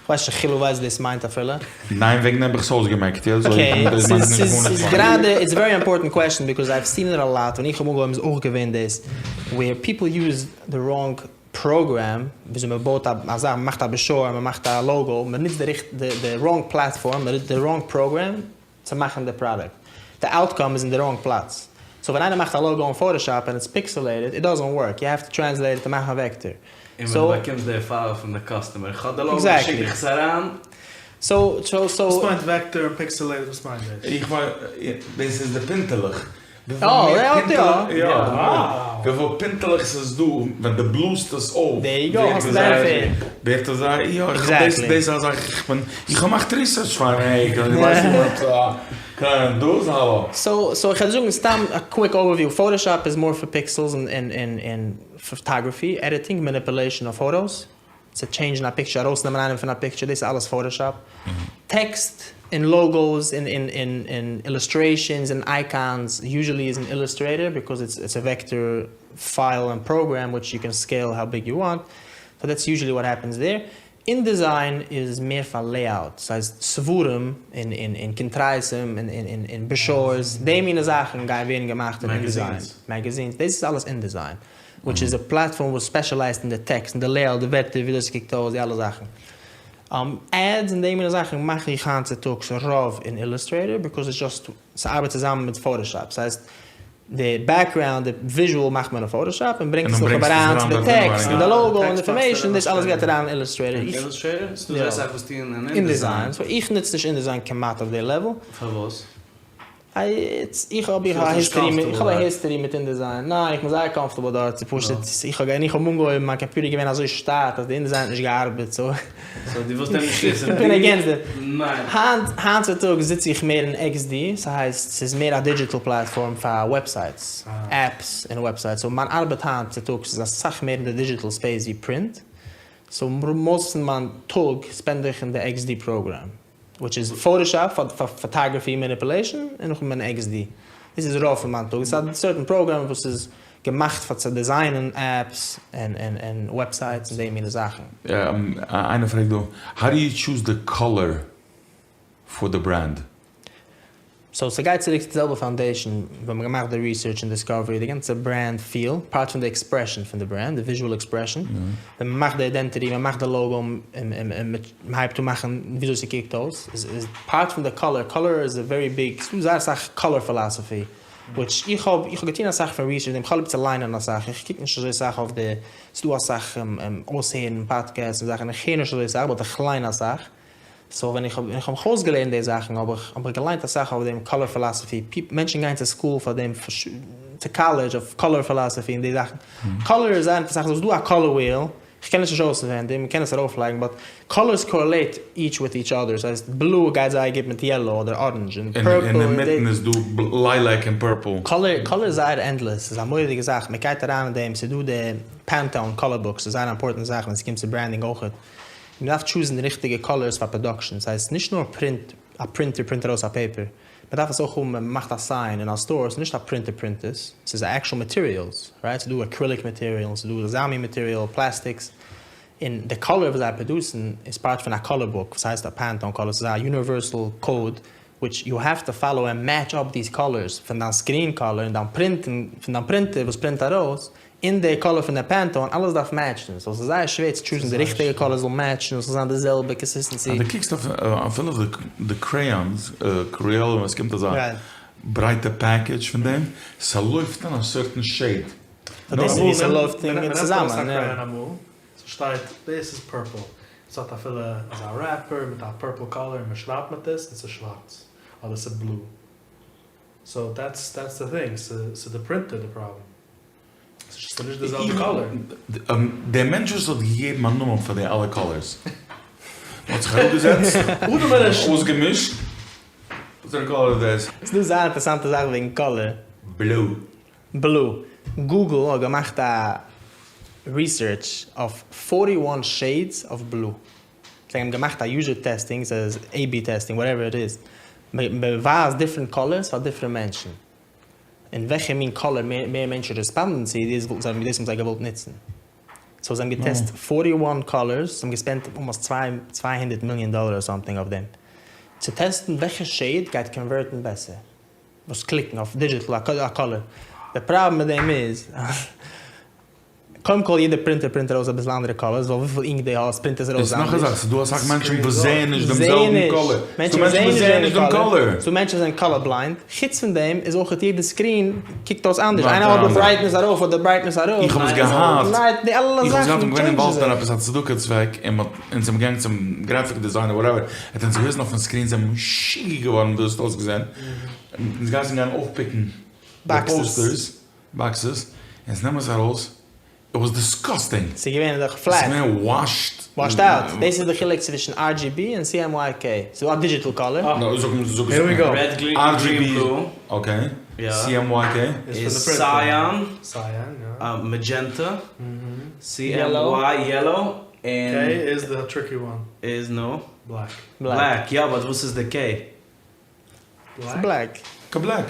כ'ווייס נישט חילו ווייסט דאס מיינט אפילו. ניין וועגן דעם האב איך עס אויסגעמעקט יא Okay, ס'איז גראדע it's very important question because I've seen it a lot, ווען איך האב אנגעהויבן איז אויך געווען דאס where people use the wrong program, וויאזוי מען בויט א זאך, מען מאכט א brochure, מען מאכט א logo, מען נוצט די wrong platform, מען נוצט די wrong program צו מאכן די product. די outcome איז אין די wrong פלאץ. So ווען איינער מאכט א logo אין Photoshop און it's pixelated, it doesn't work, you have to translate it און מאכן א vector. און ווען דו באקומסט די file פון די customer, איך האב די logo, שיק איך עס אריין. So, so, so. וואס מיינט vector און pixelated? וואס מיינט דאס? איך ווייס, דאס איז די פינטעלעך. אה, יא, יא. יא, וויפיל פינטעלעך ס'איז דא ווען דו בלאזט עס אויף. There you go, האסט benefit. ווערט עס זייער, יא, איך האב דאס, דאס איז א זאך, איך בין, איך האב געמאכט research פאר אים, איך ווייס נישט וואס א קליינע דאס, האלא. So, so איך וועל זאגן סתם א quick overview, Photoshop איז more פאר pixels און און photography, editing, manipulation of photos. צו change ן א picture, ארויסנעמען איינעם פון א picture, דאס איז אלעס Photoshop. Text און logos און און illustrations און icons usually איז אין Illustrator because it's a vector file און program which you can scale how big you want, so that's usually what happens there. InDesign איז מער פאר layout, ס'הייסט ספרים און און קונטרסים און און brochures, די מינע זאכן גייען ווערן געמאכט אין InDesign. Magazines. דאס איז אלעס InDesign. וויטש איז א פלאטפארם וואס ספעשילייזט אין די טעקסט און די לעיאוט די ווערטער וויאזוי ס'קוקט אויס די אלע זאכן. עדס און די מינע זאכן מאך איך היינט צוטאגס רוב אין אילוסטרעיטאר ביקאוז איטס דזשאסט ס'ארבעט צוזאמען מיט פאטאשאפ ס'הייסט די בעקגראונד די וויזשועל מאכט מען אין פאטאשאפ און ברענגט עס נאכדעם אריין צו די טעקסט און די לאגא און די אינפארמעישאן דאס אלעס גייט אריין אין אילוסטרעיטאר. אין אילוסטרעיטאר? ס'דא זייער אסאך וואס טוען אין אינדיזיין. סאו איך נוץ נישט אינדיזיין כמעט אויף די לעוועל. פארוואס? איך האב איך האב א היסטערי איך האב א היסטערי מיט אינדיזיין, ניין איך בין זייער קאמפארטעבל דארט, ס'איז פשוט איך האב איך האב אנגעהויבן מיין קאמפיוטער איז געווען אזוי שטאט אז די אינדיזיין האט נישט געארבעט סאו סאו דו ווילסט אים נישט שליסן איך בין אגעינסט דעם. היינט היינט צוטאגס זיץ איך מער אין עקס די, ס'הייסט ס'איז מער א דידזשיטעל פלאטפארם פאר וועבסייטס, עפפס און וועבסייטס, סאו מיין ארבעט היינט צוטאגס איז אסאך מער אין די דידזשיטעל ספעיס ווי פרינט, סאו מאסט פון מיין טאג ספענד איך אין די עקס די פראגראם. וויטש איז פאטאשאפ פאר פאטאגרעפי מעניפולעישאן און נאכדעם אין עקס די. דאס איז רוב פון מיין טאג. ס'איז א סערטען פראגרעם וואס איז געמאכט פאר צו דיזיינען עפפס און וועבסייטס און די מינע זאכן. איינער פרעגט דא, האו דו יו טשוז די קאלער פאר די ברענד? סאו ס'גייט צוריק צו די זעלבע פאונדעישאן ווען מ'האט געמאכט די ריסערטש און דיסקאווערי, די גאנצע ברענד פיל, פארט פון די עקספרעשאן פון די ברענד, די וויזשועל עקספרעשאן, ווען מ'מאכט די אידענטיטי, מ'מאכט די לאגא, און מ'הייבט אן מאכן וויאזוי ס'קוקט אויס, איז פארט פון די קאלער, קאלער איז א ווערי ביג, ס'דא זייער אסאך קאלער פילאסעפי, וויטש איך האב, איך האב געטון אסאך פון ריסערטש אין דעם, כ'האב ליב צו ליינען אסאך, איך קוק נישט אזוי סאך אויף די, ס'דא אסאך אויסהערן פאדקעסטס און זאכן, איך הער נישט אזוי סאך באט איך ליין אסאך. סאו ווען איך האב ווען איך האב מיך אויסגעלערנט די זאכן האב איך האב איך געליינט אסאך אויף דעם קאלער פילאסעפי, מענטשן גייען צו סקול פאר דעם צו קאלעדזש אויף קאלער פילאסעפי און די זאכן, קאלער איז זייער אינטערעסאנט, ס'איז דא א קאלער וויעל, איך קען עס נישט אויסווענדיג, מען קען עס ארויפלייגן, באט קאלערס קארעלעיט איטש וויט איטש אדער, ס'הייסט בלוי גייט זייער גוט מיט יעלאו אדער אראנדזש און פערפל און אינמיטן איז דא ליילעק און פערפל. קאלער קאלער איז זייער ענדלעס, ס'איז א מורא'דיגע זאך, מען גייט אריין אין דעם, ס'איז דא די פענטאון קאלער בוק, ס'איז זייער א אימפארטענט זאך ווען ס'קומט צו ברענדינג אויכעט. מען דארף טשוזן די ריכטיגע קאלערס פאר פראדאקשען, ס'הייסט נישט נאר פרינט, א פרינטער פרינט ארויס א פעיפער, מען דארף עס אויך האבן ווען מען מאכט א סיין אין א סטאר, ס'איז נישט א פרינטער פרינט עס, ס'איז עקשעל מאטעריעלס, רייט? ס'איז דא אקריליק מאטעריעל, ס'איז דא אזא מין מאטעריעל, פלעסטיקס, און די קאלער וואס זיי פראדוסן איז פארט פון א קאלער בוק וואס הייסט א פענטאון קאלער, ס'איז א יוניווערסעל קאוד וויטש יו העוו טו פאלאו ענד מעטש אפ דיס קאלערס פון דיין סקרין קאלער און דיין פרינט פון דיין פרינטער וואס פרינט ארויס און די קאלער פון די פענטאון אלעס דארף מעטשן סאו ס'איז זייער שווער צו טשוזן די ריכטיגע קאלער זאל מעטשן און ס'זאל זיין די זעלבע קאנסיסטענסי. אז דו קוקסט אויף אפילו אויף די קרעיאנס, קרעיאלע ווען עס קומט אזא ברייטע פעקעדזש פון דעם, ס'לויפט אין א סערטען שעיד. סאו דאס איז ווי ס'לויפט צוזאמען. ס'שטייט דאס איז פורפל, ס'האט אפילו אזא רעפער מיט א פורפל קאלער און מ'שרייבט מיט עס און ס'איז שווארץ אדער ס'איז בלוי סאו דעטס דעטס די טינג ס'איז די פרינטער די פראבלעם ס'איז נישט די זעלבע קאלער. דער מענטש וואס האט געגעבן א נאמען פאר די אלע קאלערס האט זיך אראפגעזעצט אדם הראשון אויסגעמישט וואסערע קאלער איז דאס? ס'איז דא זייער אינטערעסאנטע זאך וועגן קאלער. בלוי. בלו. גוגל האט געמאכט א ריסערטש אויף פארטי וואן שעידס אוו בלו. זיי האבן געמאכט א יוזער טעסטינג, ס'איז עי בי טעסטינג, וואטעווער איט איז. מ'ווייזט דיפרענט קאלערס פאר דיפרענט מענטשן. און וועלכע מין קאלער מער מענטשן רעספאנדן צו, דאס וואלטן זיי, דאס האבן זיי געוואלט נוצן. סאו זיי האבן געטעסט פארטי וואן קאלערס, זיי האבן געספענדט אלמאסט 200 מיליאן דאלער אר סאמטינג אויף דעם. צו טעסטן וועלכע שעיד גייט קאנווערטן בעסער. וואס קליקן אויף דידזשיטל א קאלער, די פראבלעם מיט דעם איז אז קודם כל יעדע פרינטער פרינט ארויס אביסל אנדערע קאלערס ווייל וויפיל אינק די האסט פרינט עס ארויס אנדערש. נאך א זאך, ס'איז דא אסאך מענטשן וואס זעען נישט דעם זעלבן קאלער, ס'דא מענטשן וואס זעען נישט דעם קאלער. ס'דא מענטשן וואס זענען קאלער בליינד, חוץ פון דעם איז אויך יעדע סקרין קוקט אויס אנדערש, איינער האט די ברייטנעס ארויף אדער ברייטנעס אראפ, איך האב עס געהאט, די אלע איך האב עס זאכן געהאט, איך בין געווען טשעינדזשן אינוואלווד אין זיך. עפעס א צדקה צוועק און מ'האט אונז זעמיר געגאנגען צום גרעפיק דיזיינער וואטעווער, ער האט אונז געוויזן אויפן סקרין זעמיר משוגע געווארן ווי דאס האט אויסגעזען, אונז גייסן גיין אויפפיקן די פאוסטערס, באקסעס, אונז נעמען עס ארויס, איט וואס דיסגאסטינג! ס'איז געווען דאך פלעט. ס'איז געווען וואשד. וואשד אוט. דאס איז די חילוק צווישן RGB און CMYK. ס'איז דא א דידזשיטעל קאלער. נו, זאג זאג Here we go. רעד גרין RGB בלו. אקעי. CMYK. איז סייען. סייען, יא. מעדזשענטע. CMY יעלאו. K איז די טריקי וואן. איז נו? בלעק. בלעק, יא באט וואס איז די קעי? בלעק. כבלעק.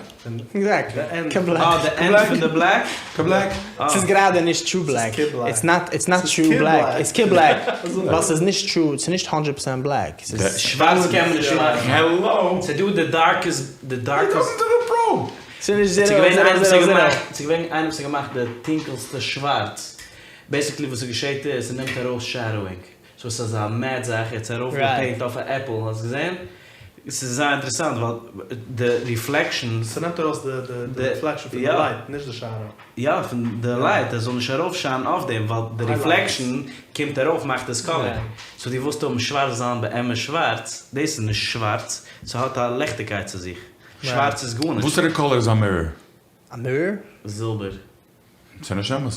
עקזעקטלי. כבלעק. אה, די ענד פון די בלעק? כבלעק. ס'איז גראדע נישט טרו בלעק. איטס נאט איטס נאט טרו בלעק. איטס כבלעק. ווייל ס'איז נישט טרו, ס'איז נישט הונדרעט פערסענט בלעק. שווארץ קען מען נישט מאכן. העלאו. ס'איז דא די דארקעסט, די דארקעסט. יו טאלקינג טו די פרא. ס'איז נישט זירא זירא זירא זירא. ס'איז געווען איינער וואס האט געמאכט די טונקעלסטע שווארץ. בעיסיקלי וואס ס'געשעהט איז ס'נעמט ארויס שעדאואינג. סאו ס'איז אזא מעט זאך, ער האט עס ארויף געפעינט אויף א עפל, האסט געזעהן? ס'איז זייער אינטערעסאנט ווייל די ריפלעקשאנס. ס'נעמט ארויס די ריפלעקשאן פון די לייט, נישט די שעדאו. יא, פון די לייט, עס זאל נישט ארויף שיינען אויף דעם, ווייל די ריפלעקשאן קומט ארויף מאכט עס קאלער. סאו דו ווילסט האבן שווארץ זיין באמת שווארץ, דאס איז נישט שווארץ, ס'האט א ליכטיגקייט צו זיך. שווארץ איז גארנישט. וואסערע קאלער איז א מירער? א מירער? זילבער. ס'איז נישט אמת.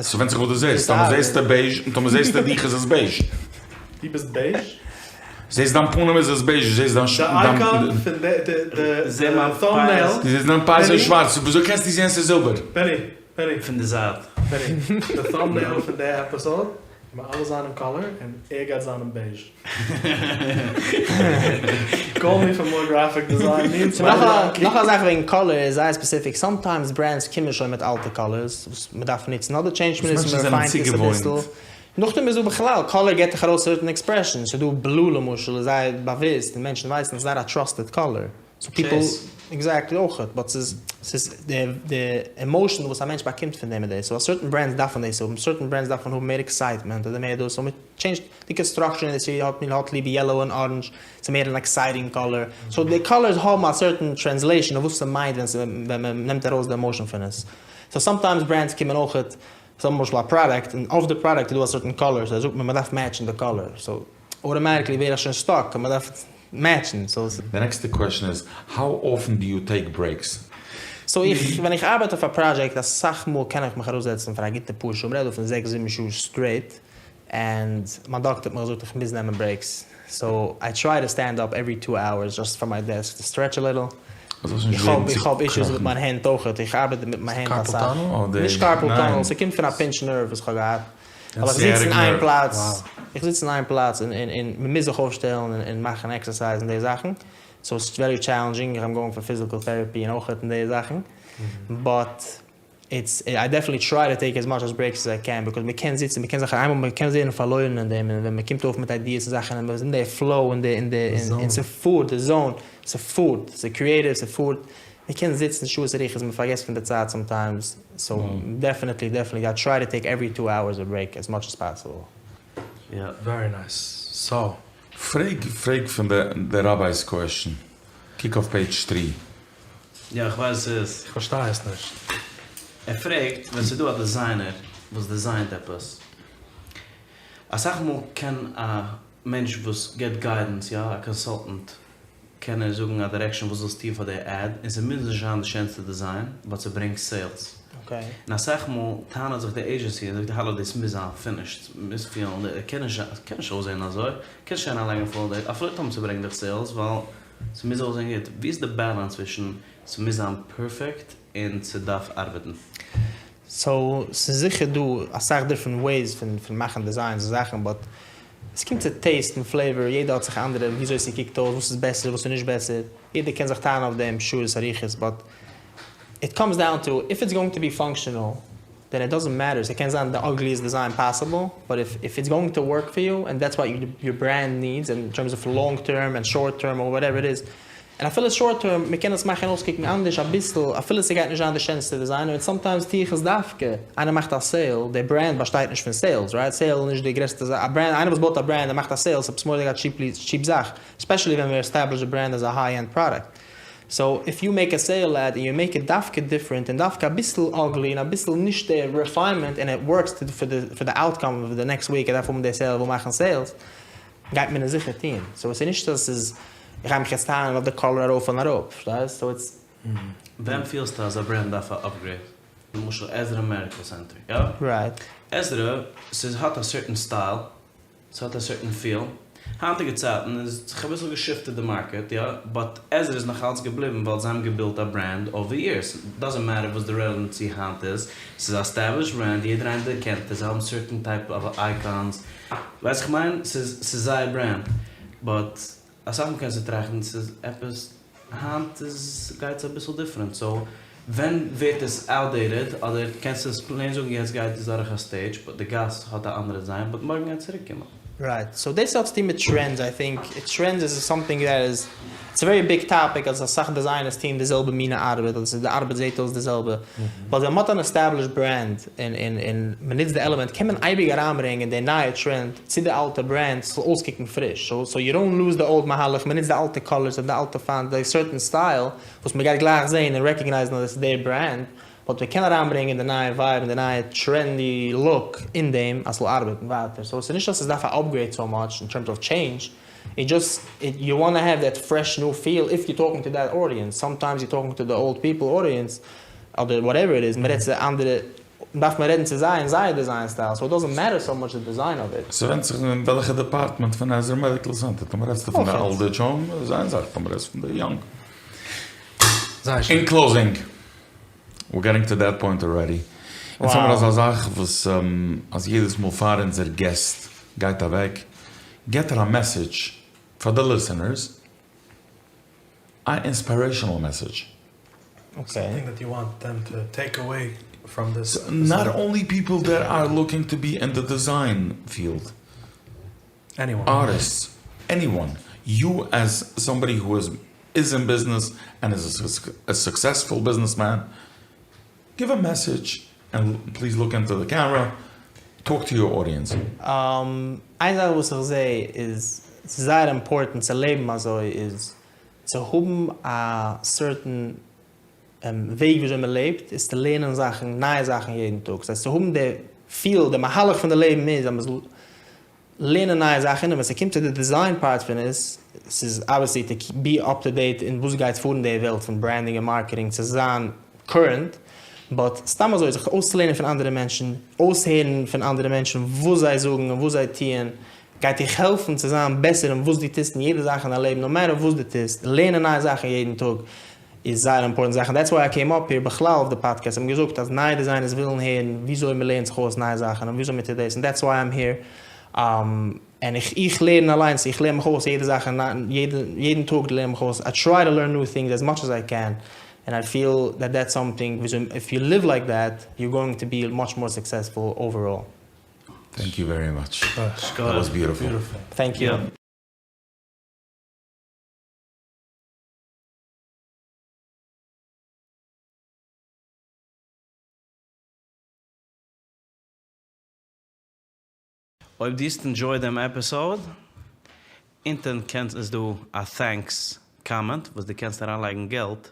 ס'ווענדט זיך וואס דו זעסט. טאמער זעסטו בעיזש, און טאמער זעסטו דיך איז עס בעיזש. דו ביסט בעיזש? זעסט דיין פנים איז עס בעיזש, זעסט דיין די אייקאן פון די די טאמבנעיל. דו זעסט דיין פאות איז שווארץ, וויאזוי קענסטו זען ס'איז זילבער? בעני, בעני. פון די זייט. בעני, די טאמבנעיל פון די עפיסאד מיר אלע זיין אין קאלער און ער גייט זיין אין בעיזש. קאל מי פאר מאר גרעפיק דיזיין נידס. נאך א זאך וועגן קאלער איז זייער ספעסיפיק, סאמטיימס ברענדס קומען שוין מיט אלטע קאלערס וואס מען דארף נוצן אדער טשעינדזשט מען עס און מען ריפיינט עס אביסל. נאכדעם איז דא בכלל, קאלער געט דיך ארויס סערטען עקספרעשאנס, ס'איז דא בלו למשל איז זייער באוויסט און מענטשן ווייסן ס'איז זייער א טראסטעד קאלער, סאו פיפל, עקזעקטלי אויכעט, באט ס'איז ס'איז די די עמאושען וואס א מענטש באקומט פון דעם איז דאס, סאו א סערטען ברענדס דארפן דאס האבן, סערטען ברענדס דארפן האבן מער עקסייטמענט אדער מער דאס, סאו מ'טשעינדזשט די קאנסטראקשען אינדוסטרי האט מען האט ליב יעלאו און אראנדזש, ס'איז מער אן עקסייטינג קאלער, סאו די קאלערס האבן א סערטען טרענסלעישאן אויף וואס ס'מיינט ווען ווען מ'נעמט ארויס די עמאושען פון עס, סאו סאמטיימס ברענדס קומען אויכעט, זיי האבן למשל א פראדאקט און אויף די פראדאקט איז דא א סערטען קאלער, סאו זאגט מען מ'דארף מעטשן די קאלער, סאו אוטאמאטיקלי ווער איך שוין סטאק און מ'דארף מעטשן, סאו. די נעקסטע קוועשן איז, האו אפען דו יו טעיק ברעיקס? סאו איך, ווען איך ארבייט אויף א פראדזשעקט אסאך מאל קען איך מיך אראפזעצן פאר א גוטע פאר שעה, מ'רעדט דא פון זעקס זיבן שעה סטרעיט, ענד מיין דאקטער האט מיר געזאגט איך מוז נעמען ברעיקס, סאו איי טריי טו סטענד אפ עווערי טו אווערס דזשאסט פראם מיי דעסק טו סטרעטש א ליטל, איך האב איך האב אישוס מיט מיין הענט אויכעט, איך ארבעט מיט מיין הענט אסאך, נישט קארפעל טאנעל, ס'קומט פון א פינטש נערוו וואס כ'האב געהאט, ווייל איך זיץ אין איין פלאץ, איך זיץ אין איין פלאץ און און מ'מוז זיך אויפשטעלן און מאכן עקסערסייז און די זאכן, סאו ס'איז ווערי טשעלענדזשינג, איים גאוינג פאר פיזיקעל טעראפי און אויכעט און די זאכן, באט. איטס איי דעפענעטלי טריי טו טעיק עז מאטש ברעיקס עז איי קען ביקאוז מ'קען זיצן מ'קען זיך איינמאל מ'קען ווערן פארלוירן אין דעם און ווען מ'קומט אויף מיט איידיעס און זאכן און מ'איז אין די פלאו אין די אין די און ס'פארט די זאון ס'פארט ס'קריעטיוו ס'פארט מ'קען זיצן שעות ארוכות מ'פארגעסט פון די צייט סאמטיימס סאו דעפענעטלי דעפענעטלי איי טריי טו טעיק עווערי טו אווערס א ברעיק עז מאטש עז פאסיבל. יא. ווערי נייס. סאו. פרעג פרעג פון די ראביי'ס קוועשן. קוק אויף פעידזש טרי. יא איך ווייס וואס ס'איז. איך פארשטיי עס נישט. ער פרעגט ווען ס'איז דא א דעזיינער וואס דעזיינט עפעס, אסאך מאל קען א מענטש וואס גיבט גיידענס, יא א קאנסאלטענט, קען ער זאגן א דירעקשאן וואס זאלסט טון פאר די עד, און ס'מוז נישט זיין די שענסטע דעזיין, באט ס'ברענגט סעילס. און אסאך מאל טענה'ט זיך די עידזשענסי און זאגט האלא דאס מוז זיין פינישד, מוז פילן, קען נישט אויסזען אזוי, קענסט שוין אריינלייגן פול דעי, אפילו טאמער ס'ברענגט דיך סעילס, ווייל ס'מוז אויסזען גוט. ווי איז די באלאנס צווישן ס'מוז זיין פערפעקט און ס'דארף ארבעטן? סאו ס'איז זיכער דא אסאך דיפרענט וועיס פון פון מאכן דעזיינס און זאכן באט עס קומט צו טעיסט און פלעיוואר יעדער האט זיך אנדערע וויאזוי ס'קוקט אויס וואס איז בעסער וואס איז נישט בעסער יעדער קען זיך טענה'ן אויף דעם שעות ארוכות באט איט קאמס דאון טו איף איטס גאוינג טו בי פאנקשענעל דען איט דאזענט מעטער ס'קען זיין די אגליעסט דעזיין פאסיבל באט איף איף איטס גאוינג טו ווארק פאר יו ענד דעטס וואט יור ברענד נידס אין טערמס אוו לאנג טערם ענד שארט טערם אר וואטעווער איט איז און אפילו שארט טערם מ'קען עס מאכן אויסקוקן אנדערש אביסל אפילו ס'גייט נישט זיין די שענסטע דעזיין און סאמטיימס טו איך עס דווקא איינער מאכט א סעיל די ברענד באשטייט נישט פון סעילס רייט סעיל איז נישט די גרעסטע זאך א ברענד איינער וואס בויט א ברענד און מאכט א סעיל איז עפעס מורא'דיג א טשיפ זאך ספעשעלי ווען מ'עסטעבלישט די ברענד עז א היי ענד פראדאקט. סאו איף יו מעיק א סעיל עד און יו מעיק איט דווקא דיפרענט און דווקא אביסל אגלי און אביסל נישט די ריפיינמענט און איט ווארקס פאר די אוטקאם אוו די נעקסט וויק ער דארף האבן די סעיל ער וויל מאכן סעילס גייט מען עס זיכער טוהן סאו עס איז נישט אז עס איז איך גיי מיך יעצט טענה'ן אויף די קאלער ארויף און אראפ פארשטייסט סאו איטס. ווען פילסטו אז א ברענד דארף א אפגרעיד? למשל עזרא מעדיקל סענטער, יא? רייט. עזרא, ס'איז האט א סערטען סטייל, ס'האט א סערטען פיל. היינטיגע צייטן איז זיך אביסל געשיפטעד די מארקעט, יא, באט עזרא איז נאך אלץ געבליבן ווייל זיי האבן געבילט א ברענד אווער יערס, דאזענט מעטער וואס די רעלעווענסי היינט איז, ס'איז א עסטעבלישד ברענד, יעדער איינער דערקענט עס, זיי האבן סערטען טייפ אוו אייקאנס, ווייסט איך מיין? ס'איז ס'איז זייער ברענד, באט אסאך מאל קענסטו טראכטן ס'איז עפעס היינט איז גייט עס אביסל דיפרענט סאו ווען ווערט עס אוטדעיטעד אדער קענסטו עס פלעין זאגן יעצט גייט עס דורך א סטעידזש באט די גאס האט א אנדערע דיזיין באט מארגן גייט צוריק קומען. רייט, סאו דאס האט צוטון מיט טרענדס, איי טינק טרענדס איז סאמטינג דעט איז, איטס א ווערי ביג טאפיק אז אסאך דעזיינערס טוען די זעלבע מינע ארבעט אדער ס'איז די ארבעט זעט אויס די זעלבע, באט ווען מ'האט אן עסטעבלישד ברענד און און און מ'נוצט די עלעמענט קען מען אייביג אריינברענגען די נייע טרענד צו די אלטע ברענד ס'זאל אויסקוקן פריש, סאו סאו יו דאנט לוז די אולד מהלך, מ'נוצט די אלטע קאלערס און די אלטע פאנט, די סערטען סטייל וואס מ'גייט גלייך זען און רעקאגנייזן אז עס איז די ברענד. באט מען קען אריינברענגען די נייע ווייב און די נייע טרענדי לוק אין דעם אז ס'זאל ארבעטן ווייטער, סאו ס'איז נישט אז ס'דארף א אפגרעיד סאו מאטש אין טערמס אוו טשעינדזש, איט דזשאסט יו וואנט טו העוו דעט פרעש ניו פיל איף יו טאלקינג טו דעט אודיענס, סאמטיימס יו טאלקינג טו די אולד פיפל אודיענס אדער וואטעווער איט איז, מ'רעדט צו אנדערע דארף מען רעדן צו זיי אין זייער דיזיין סטייל, סאו איט דאזענט מעטער סאו מאטש די דיזיין אוו איט. ס'ווענדט זיך אין וועלכע דעפארטמענט פון עזרא מעדיקל סענטער, טאמער רעדסטו פון די אלד עידזש האום איז איין זאך, טאמער רעדסטו פון די יונג. אין קלאוזינג. We're getting to that point already. אונז האמיר אזא זאך וואס אז יעדעס מאל פאר אונזער געסט גייט אוועק געט ער א מעסעדזש פאר די ליסענערס, א אינספירעישאנעל מעסעדזש. סאמטינג דעט יו וואנט דעם טו טעיק אוועי פראם דיס. נאט אנלי פיפל דעט אר לוקינג טו בי אין די דיזיין פיעלד. עניוואן. ארטיסטס, עניוואן, יו עז סאמבאדי הו איז איז אין ביזנעס ענד איז א סוקסעספול ביזנעס מען, גיוו א מעסעדזש ענד פליז לוק אינטו די קעמרע, טאלק טו יור אודיענס. איין זאך וואס איך זעה איז ס'איז זייער אימפארטענט צו לעבן אזוי איז צו האבן א סערטען וועג וויאזוי מען לעבט איז צו לערנען זאכן נייע זאכן יעדן טאג ס'הייסט צו האבן די פיל די מהלך פון די לעבן איז אז מ'זאל לערנען נייע זאכן און ווען ס'קומט צו די דיזיין פארט פון עס, ס'איז אבוויעסלי טו בי אפ טו דעיט אין וואס גייט פאר אין די וועלט פון ברענדינג און מארקעטינג צו זיין קורענט, באט סתם אזוי זיך אויסצולערנען פון אנדערע מענטשן, אויסהערן פון אנדערע מענטשן וואס זיי זאגן און וואס זיי טוען, גייט דיך העלפן צו זיין בעסער אין וואס דו טוסט אין יעדע זאך אין דיין לעבן נאו מעטער וואס דו טוסט, לערנען נייע זאכן יעדן טאג איז זייער אימפארטענט זאך און דעטס וויי איי קעים אפ העיר בכלל אויף די פאדקעסט האט מען געזאגט אז נייע דיזיינערס ווילן הערן וויאזוי מען לערנט זיך אויס נייע זאכן און וויאזוי מען טוט דאס און דעטס וויי איים העיר און איך איך לערן אליינס איך לערן מיך אויס יעדע זאך און יעדע יעדן טאג לערן מיך אויס איי טריי טו לערן ניו טינגס עז מאטש עז איי קען און איי פיל דעט דעטס סאמטינג וויאזוי איף יו ליוו לייק דעט יור גאוינג טו בי מאטש מאר סוקסעספול אוועראל. טענק יו ווערי מאטש. דעט וואס ביוטיפול. טענק יו. אויב דו האסט ענדזשויד דעם עפיסאוד, אונטען קענסט איז דא א טענקס קאמענט וואס דו קענסט אריינלייגן געלט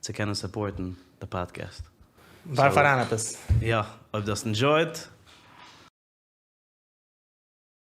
צו קענען סופארטן די פאדקעסט. ווארף אריין עפעס. יא, אויב דו האסט ענדזשויד.